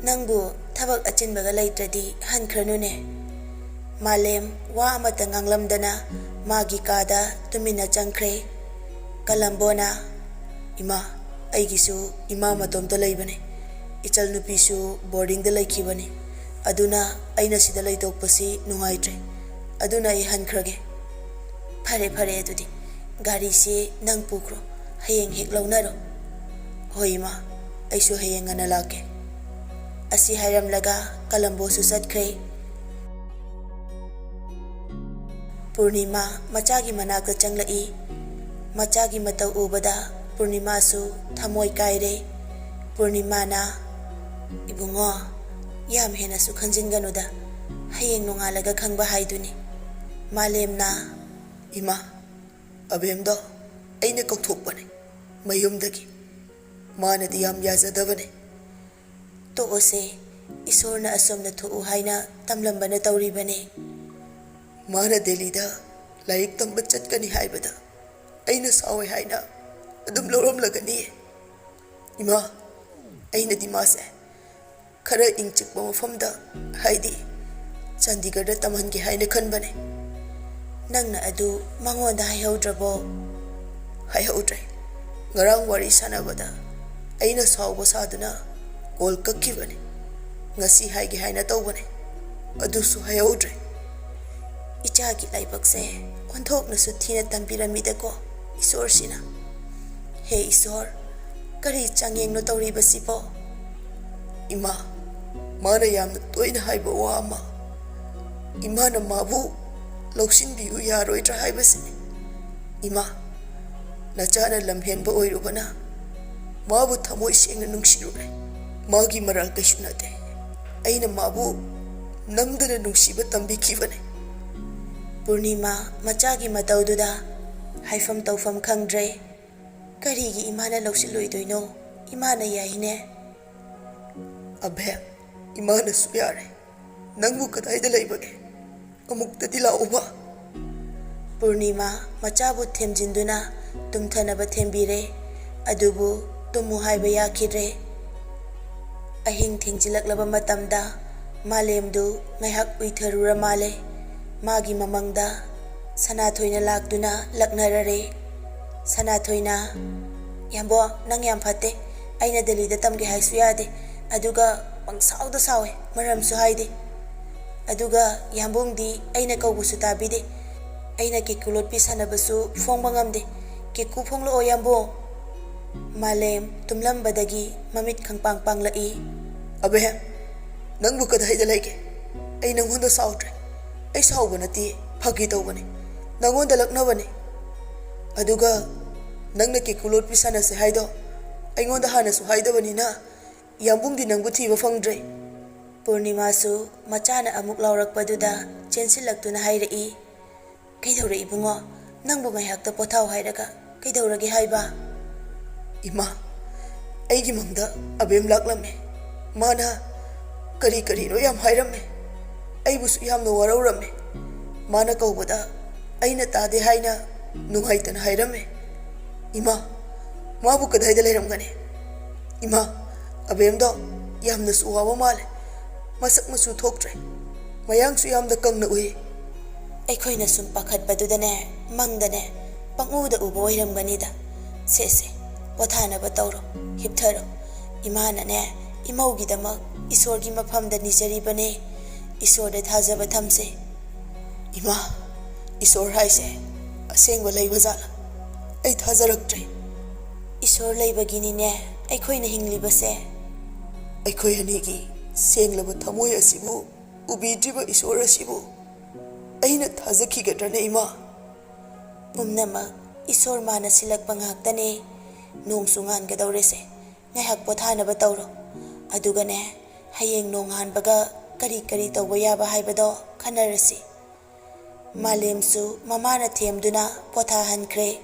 "ꯅꯪꯕꯨ ꯊꯕꯛ ꯑꯆꯤꯟꯕꯒ ꯂꯩꯇ꯭ꯔꯗꯤ ꯍꯟꯈ꯭ꯔꯅꯨꯅꯦ꯫" ꯃꯥꯂꯦꯝ ꯋꯥ ꯑꯃꯠꯇ ꯉꯥꯡꯂꯝꯗꯅ ꯃꯥꯒꯤ ꯀꯥꯗ ꯇꯨꯃꯤꯟꯅ ꯆꯪꯈ꯭ꯔꯦ꯫ ꯀꯂꯝꯕꯣꯅ, "ꯏꯃꯥ, ꯑꯩꯒꯤꯁꯨ ꯏꯃꯥ ꯃꯇꯣꯝꯇ ꯂꯩꯕꯅꯦ꯫ ꯏꯆꯜꯅꯨꯄꯤꯁꯨ ꯕꯣꯔꯗꯤꯡꯗ ꯂꯩꯈꯤꯕꯅꯤ꯫ ꯑꯗꯨꯅ ꯑꯩꯅ ꯁꯤꯗ ꯂꯩꯊꯣꯛꯄꯁꯤ ꯅꯨꯡꯉꯥꯏꯇ꯭ꯔꯦ꯫ ꯑꯗꯨꯅ ꯑꯩ ꯍꯟꯈ꯭ꯔꯒꯦ꯫" "ꯐꯔꯦ, ꯐꯔꯦ, ꯑꯗꯨꯗꯤ ꯒꯥꯔꯤꯁꯤ ꯅꯪ ꯄꯨꯈ꯭ꯔꯣ꯫ ꯍꯌꯦꯡ ꯍꯦꯛ ꯂꯧꯅꯔꯣ꯫" "ꯍꯣꯏ ꯏꯃꯥ, ꯑꯩꯁꯨ ꯍꯌꯦꯡ ꯉꯟꯅ ꯂꯥꯛꯀꯦ꯫" ꯑꯁꯤ ꯍꯥꯏꯔꯝꯂꯒ ꯀꯂꯝꯕꯣꯁꯨ ꯆꯠꯈ꯭ꯔꯦ꯫ ꯄꯨꯔꯅꯤꯃꯥ ꯃꯆꯥꯒꯤ ꯃꯅꯥꯛꯇ ꯆꯪꯂꯛꯏ꯫ ꯃꯆꯥꯒꯤ ꯃꯇꯧ ꯎꯕꯗ ꯄꯨꯔꯅꯤꯃꯥꯁꯨ ꯊꯃꯣꯏ ꯀꯥꯏꯔꯦ꯫ ꯄꯨꯔꯅꯤꯃꯥꯅ, "ꯏꯕꯨꯡꯉꯣ, ꯌꯥꯝ ꯍꯦꯟꯅꯁꯨ ꯈꯟꯖꯤꯟꯒꯅꯨꯗ, ꯍꯌꯦꯡ ꯅꯣꯡꯉꯥꯜꯂꯒ ꯈꯪꯕ ꯍꯥꯏꯗꯨꯅꯤ꯫" ꯃꯥꯂꯦꯝꯅ, "ꯏꯃꯥ, ꯑꯕꯦꯝꯗꯣ ꯑꯩꯅ ꯀꯧꯊꯣꯛꯄꯅꯦ ꯃꯌꯨꯝꯗꯒꯤ꯫ ꯃꯥꯅꯗꯤ ꯌꯥꯝ ꯌꯥꯖꯗꯕꯅꯦ꯫" "ꯇꯣꯛꯑꯣꯁꯦ, ꯏꯁꯣꯔꯅ ꯑꯁꯣꯝꯗ ꯊꯣꯛꯎ ꯍꯥꯏꯅ ꯇꯝꯂꯝꯕꯅ ꯇꯧꯔꯤꯕꯅꯦ꯫" "ꯃꯥꯅ ꯗꯦꯜꯂꯤꯗ ꯂꯥꯏꯔꯤꯛ ꯇꯝꯕ ꯆꯠꯀꯅꯤ ꯍꯥꯏꯕꯗ ꯑꯩꯅ ꯁꯥꯎꯋꯦ ꯍꯥꯏꯅ ꯑꯗꯨꯝ ꯂꯧꯔꯝꯂꯒꯅꯤ꯫ ꯏꯃꯥ, ꯑꯩꯅꯗꯤ ꯃꯥꯁꯦ ꯈꯔ ꯏꯪ ꯆꯤꯛꯄ ꯃꯐꯝꯗ, ꯍꯥꯏꯗꯤ ꯆꯥꯟꯗꯤꯒꯔꯗ ꯇꯝꯍꯟꯒꯦ ꯍꯥꯏꯅ ꯈꯟꯕꯅꯦ꯫" "ꯅꯪꯅ ꯑꯗꯨ ꯃꯉꯣꯟꯗ ꯍꯥꯏꯍꯧꯗ꯭ꯔꯕꯣ?" "ꯍꯥꯏꯍꯧꯗ꯭ꯔꯦ꯫ ꯉꯔꯥꯡ ꯋꯥꯔꯤ ꯁꯥꯟꯅꯕꯗ ꯑꯩꯅ ꯁꯥꯎꯕ ꯁꯥꯗꯨꯅ ꯀꯣꯜ ꯀꯛꯈꯤꯕꯅꯤ꯫ ꯉꯁꯤ ꯍꯥꯏꯒꯦ ꯍꯥꯏꯅ ꯇꯧꯕꯅꯦ, ꯑꯗꯨꯁꯨ ꯍꯥꯏꯍꯧꯗ꯭ꯔꯦ꯫" "ꯏꯆꯥꯒꯤ ꯂꯥꯏꯕꯛꯁꯦ ꯑꯣꯟꯊꯣꯛꯅꯁꯨ ꯊꯤꯅ ꯇꯝꯕꯤꯔꯝꯃꯤꯗꯀꯣ ꯏꯁꯣꯔꯁꯤꯅ꯫ ꯍꯦ ꯏꯁꯣꯔ, ꯀꯔꯤ ꯆꯥꯡꯌꯦꯡꯅꯣ ꯇꯧꯔꯤꯕꯁꯤꯕꯣ?" "ꯏꯃꯥ, ꯃꯥꯅ ꯌꯥꯝꯅ ꯇꯣꯏꯅ ꯍꯥꯏꯕ ꯋꯥ ꯑꯃ, ꯏꯃꯥꯅ ꯃꯥꯕꯨ ꯂꯧꯁꯤꯟꯕꯤꯌꯨ ꯌꯥꯔꯣꯏꯗ꯭ꯔꯥ ꯍꯥꯏꯕꯁꯤꯅꯤ꯫ ꯏꯃꯥ, ꯅꯆꯥꯅ ꯂꯝꯍꯦꯟꯕ ꯑꯣꯏꯔꯨꯕꯅ ꯃꯥꯕꯨ ꯊꯃꯣꯏ ꯁꯦꯡꯅ ꯅꯨꯡꯁꯤꯔꯨꯔꯦ꯫ ꯃꯥꯒꯤ ꯃꯔꯥꯜ ꯀꯩꯁꯨ ꯅꯠꯇꯦ꯫ ꯑꯩꯅ ꯃꯥꯕꯨ ꯅꯝꯗꯅ ꯅꯨꯡꯁꯤꯕ ꯇꯝꯕꯤꯈꯤꯕꯅꯦ꯫" ꯄꯨꯔꯅꯤꯃꯥ ꯃꯆꯥꯒꯤ ꯃꯇꯧꯗꯨꯗ ꯍꯥꯏꯐꯝ ꯇꯧꯐꯝ ꯈꯪꯗ꯭ꯔꯦ꯫ "ꯀꯔꯤꯒꯤ ꯏꯃꯥꯅ ꯂꯧꯁꯤꯜꯂꯣꯏꯗꯣꯏꯅꯣ? ꯏꯃꯥꯅ ꯌꯥꯏꯅꯦ꯫" "ꯑꯕꯦꯝ, ꯏꯃꯥꯅꯁꯨ ꯌꯥꯔꯦ꯫ ꯅꯪꯕꯨ ꯀꯗꯥꯏꯗ ꯂꯩꯕꯒꯦ? ꯑꯃꯨꯛꯇꯗꯤ ꯂꯥꯛꯎꯕ꯫" ꯄꯨꯔꯅꯤꯃꯥ ꯃꯆꯥꯕꯨ ꯊꯦꯝꯖꯤꯟꯗꯨꯅ ꯇꯨꯝꯊꯅꯕ ꯊꯦꯝꯕꯤꯔꯦ꯫ ꯑꯗꯨꯕꯨ ꯇꯨꯝꯃꯨ ꯍꯥꯏꯕ ꯌꯥꯈꯤꯗ꯭ꯔꯦ꯫ ꯑꯍꯤꯡ ꯊꯦꯡꯖꯤꯜꯂꯛꯂꯕ ꯃꯇꯝꯗ ꯃꯥꯂꯦꯝꯗꯨ ꯉꯥꯏꯍꯥꯛ ꯎꯏꯊꯔꯨꯔ ꯃꯥꯜꯂꯦ꯫ ꯃꯥꯒꯤ ꯃꯃꯪꯗ ꯁꯅꯥꯊꯣꯏꯅ ꯂꯥꯛꯇꯨꯅ ꯂꯛꯅꯔꯔꯦ꯫ ꯁꯅꯥꯊꯣꯏꯅ, "ꯌꯥꯝꯕꯣ, ꯅꯪ ꯌꯥꯝ ꯐꯠꯇꯦ꯫ ꯑꯩꯅ ꯗꯦꯜꯂꯤꯗ ꯇꯝꯒꯦ ꯍꯥꯏꯁꯨ ꯌꯥꯗꯦ, ꯑꯗꯨꯒ ꯄꯪꯁꯥꯎꯗ ꯁꯥꯎꯋꯦ, ꯃꯔꯝꯁꯨ ꯍꯥꯏꯗꯦ꯫ ꯑꯗꯨꯒ ꯌꯥꯝꯕꯨꯡꯗꯤ ꯑꯩꯅ ꯀꯧꯕꯁꯨ ꯇꯥꯕꯤꯗꯦ꯫ ꯑꯩꯅ ꯀꯦꯀꯨ ꯂꯣꯠꯄꯤ ꯁꯥꯟꯅꯕꯁꯨ ꯐꯣꯡꯕ ꯉꯝꯗꯦ꯫ ꯀꯦꯀꯨ ꯐꯣꯡꯂꯛꯑꯣ, ꯌꯥꯝꯕꯨꯡ!" ꯃꯥꯂꯦꯝ ꯇꯨꯝꯂꯝꯕꯗꯒꯤ ꯃꯃꯤꯠ ꯈꯪꯄꯥꯡ ꯄꯥꯡꯂꯛꯏ꯫ "ꯑꯕꯦ, ꯅꯪꯕꯨ ꯀꯗꯥꯏꯗ ꯂꯩꯒꯦ? ꯑꯩ ꯅꯪꯉꯣꯟꯗ ꯁꯥꯎꯗ꯭ꯔꯦ꯫ ꯑꯩ ꯁꯥꯎꯕ ꯅꯠꯇꯦ, ꯐꯥꯒꯤ ꯇꯧꯕꯅꯦ꯫ ꯅꯪꯉꯣꯟꯗ ꯂꯛꯅꯕꯅꯦ꯫ ꯑꯗꯨꯒ ꯅꯪꯅ ꯀꯦꯀꯨ ꯂꯣꯠꯄꯤ ꯁꯥꯟꯅꯁꯦ ꯍꯥꯏꯗꯣ ꯑꯩꯉꯣꯟꯗ ꯍꯥꯟꯅꯁꯨ ꯍꯥꯏꯗꯕꯅꯤꯅ ꯌꯥꯝꯕꯨꯡꯗꯤ ꯅꯪꯕꯨ ꯊꯤꯕ ꯐꯪꯗ꯭ꯔꯦ꯫" ꯄꯨꯔꯅꯤꯃꯥꯁꯨ ꯃꯆꯥꯅ ꯑꯃꯨꯛ ꯂꯥꯎꯔꯛꯄꯗꯨꯗ ꯆꯦꯟꯁꯤꯜꯂꯛꯇꯨꯅ ꯍꯥꯏꯔꯛꯏ, "ꯀꯩꯗꯧꯔꯦ ꯏꯕꯨꯡꯉꯣ? ꯅꯪꯕꯨ ꯉꯥꯏꯍꯥꯛꯇ ꯄꯣꯊꯥꯎ ꯍꯥꯏꯔꯒ ꯀꯩꯗꯧꯔꯒꯦ ꯍꯥꯏꯕ?" "ꯏꯃꯥ, ꯑꯩꯒꯤ ꯃꯪꯗ ꯑꯕꯦꯝ ꯂꯥꯛꯂꯝꯃꯦ꯫ ꯃꯥꯅ ꯀꯔꯤ ꯀꯔꯤꯅꯣ ꯌꯥꯝ ꯍꯥꯏꯔꯝꯃꯦ꯫ ꯑꯩꯕꯨꯁꯨ ꯌꯥꯝꯅ ꯋꯥꯔꯧꯔꯝꯃꯦ꯫ ꯃꯥꯅ ꯀꯧꯕꯗ ꯑꯩꯅ ꯇꯥꯗꯦ ꯍꯥꯏꯅ ꯅꯨꯡꯉꯥꯏꯇꯅ ꯍꯥꯏꯔꯝꯃꯦ꯫ ꯏꯃꯥ, ꯃꯥꯕꯨ ꯀꯗꯥꯏꯗ ꯂꯩꯔꯝꯒꯅꯤ? ꯏꯃꯥ, ꯑꯕꯦꯝꯗꯣ ꯌꯥꯝꯅꯁꯨ ꯋꯥꯕ ꯃꯥꯜꯂꯦ꯫ ꯃꯁꯛ ꯃꯆꯨ ꯊꯣꯛꯇ꯭ꯔꯦ꯫ ꯃꯌꯥꯡꯁꯨ ꯌꯥꯝꯅ ꯀꯪꯅ ꯎꯏ꯫" ꯑꯩꯈꯣꯏꯅ ꯁꯨꯝ ꯄꯥꯈꯠꯄꯗꯨꯗꯅꯦ, ꯃꯪꯗꯅꯦ, ꯄꯪꯎꯗ ꯎꯕ ꯑꯣꯏꯔꯝꯒꯅꯤꯗ꯫ ꯁꯦ, ꯁꯦ, ꯄꯣꯊꯥꯅꯕ ꯇꯧꯔꯣ, ꯍꯤꯞꯊꯔꯣ꯫ ꯏꯃꯥꯅꯅꯦ, ꯏꯃꯧꯒꯤꯗꯃꯛ ꯏꯁꯣꯔꯒꯤ ꯃꯐꯝꯗ ꯅꯤꯖꯔꯤꯕꯅꯦ꯫ ꯏꯁꯣꯔꯗ ꯊꯥꯖꯕ ꯊꯝꯁꯦ꯫ "ꯏꯃꯥ, ꯏꯁꯣꯔ ꯍꯥꯏꯁꯦ ꯑꯁꯦꯡꯕ ꯂꯩꯕ ꯖꯥꯠꯂ? ꯑꯩ ꯊꯥꯖꯔꯛꯇ꯭ꯔꯦ꯫" "ꯏꯁꯣꯔ ꯂꯩꯕꯒꯤꯅꯤꯅꯦ ꯑꯩꯈꯣꯏꯅ ꯍꯤꯡꯂꯤꯕꯁꯦ꯫" "ꯑꯩꯈꯣꯏ ꯑꯅꯤꯒꯤ ꯁꯦꯡꯂꯕ ꯊꯃꯣꯏ ꯑꯁꯤꯕꯨ ꯎꯕꯤꯗ꯭ꯔꯤꯕ ꯏꯁꯣꯔ ꯑꯁꯤꯕꯨ ꯑꯩꯅ ꯊꯥꯖꯈꯤꯒꯗ꯭ꯔꯅꯦ, ꯏꯃꯥ?" "ꯄꯨꯝꯅꯃꯛ ꯏꯁꯣꯔ ꯃꯥꯅ ꯁꯤꯜꯂꯛꯄ ꯉꯥꯛꯇꯅꯦ꯫ ꯅꯣꯡꯁꯨ ꯉꯥꯟꯒꯗꯧꯔꯦꯁꯦ, ꯉꯥꯏꯍꯥꯛ ꯄꯣꯊꯥꯅꯕ ꯇꯧꯔꯣ꯫ ꯑꯗꯨꯒꯅꯦ, ꯍꯌꯦꯡ ꯅꯣꯡꯉꯥꯟꯕꯒ ꯀꯔꯤ ꯀꯔꯤ ꯇꯧꯕ ꯌꯥꯕ ꯍꯥꯏꯕꯗꯣ ꯈꯟꯅꯔꯁꯤ꯫" ꯃꯥꯂꯦꯝꯁꯨ ꯃꯃꯥꯅ ꯊꯦꯝꯗꯨꯅ ꯄꯣꯊꯥꯍꯟꯈ꯭ꯔꯦ꯫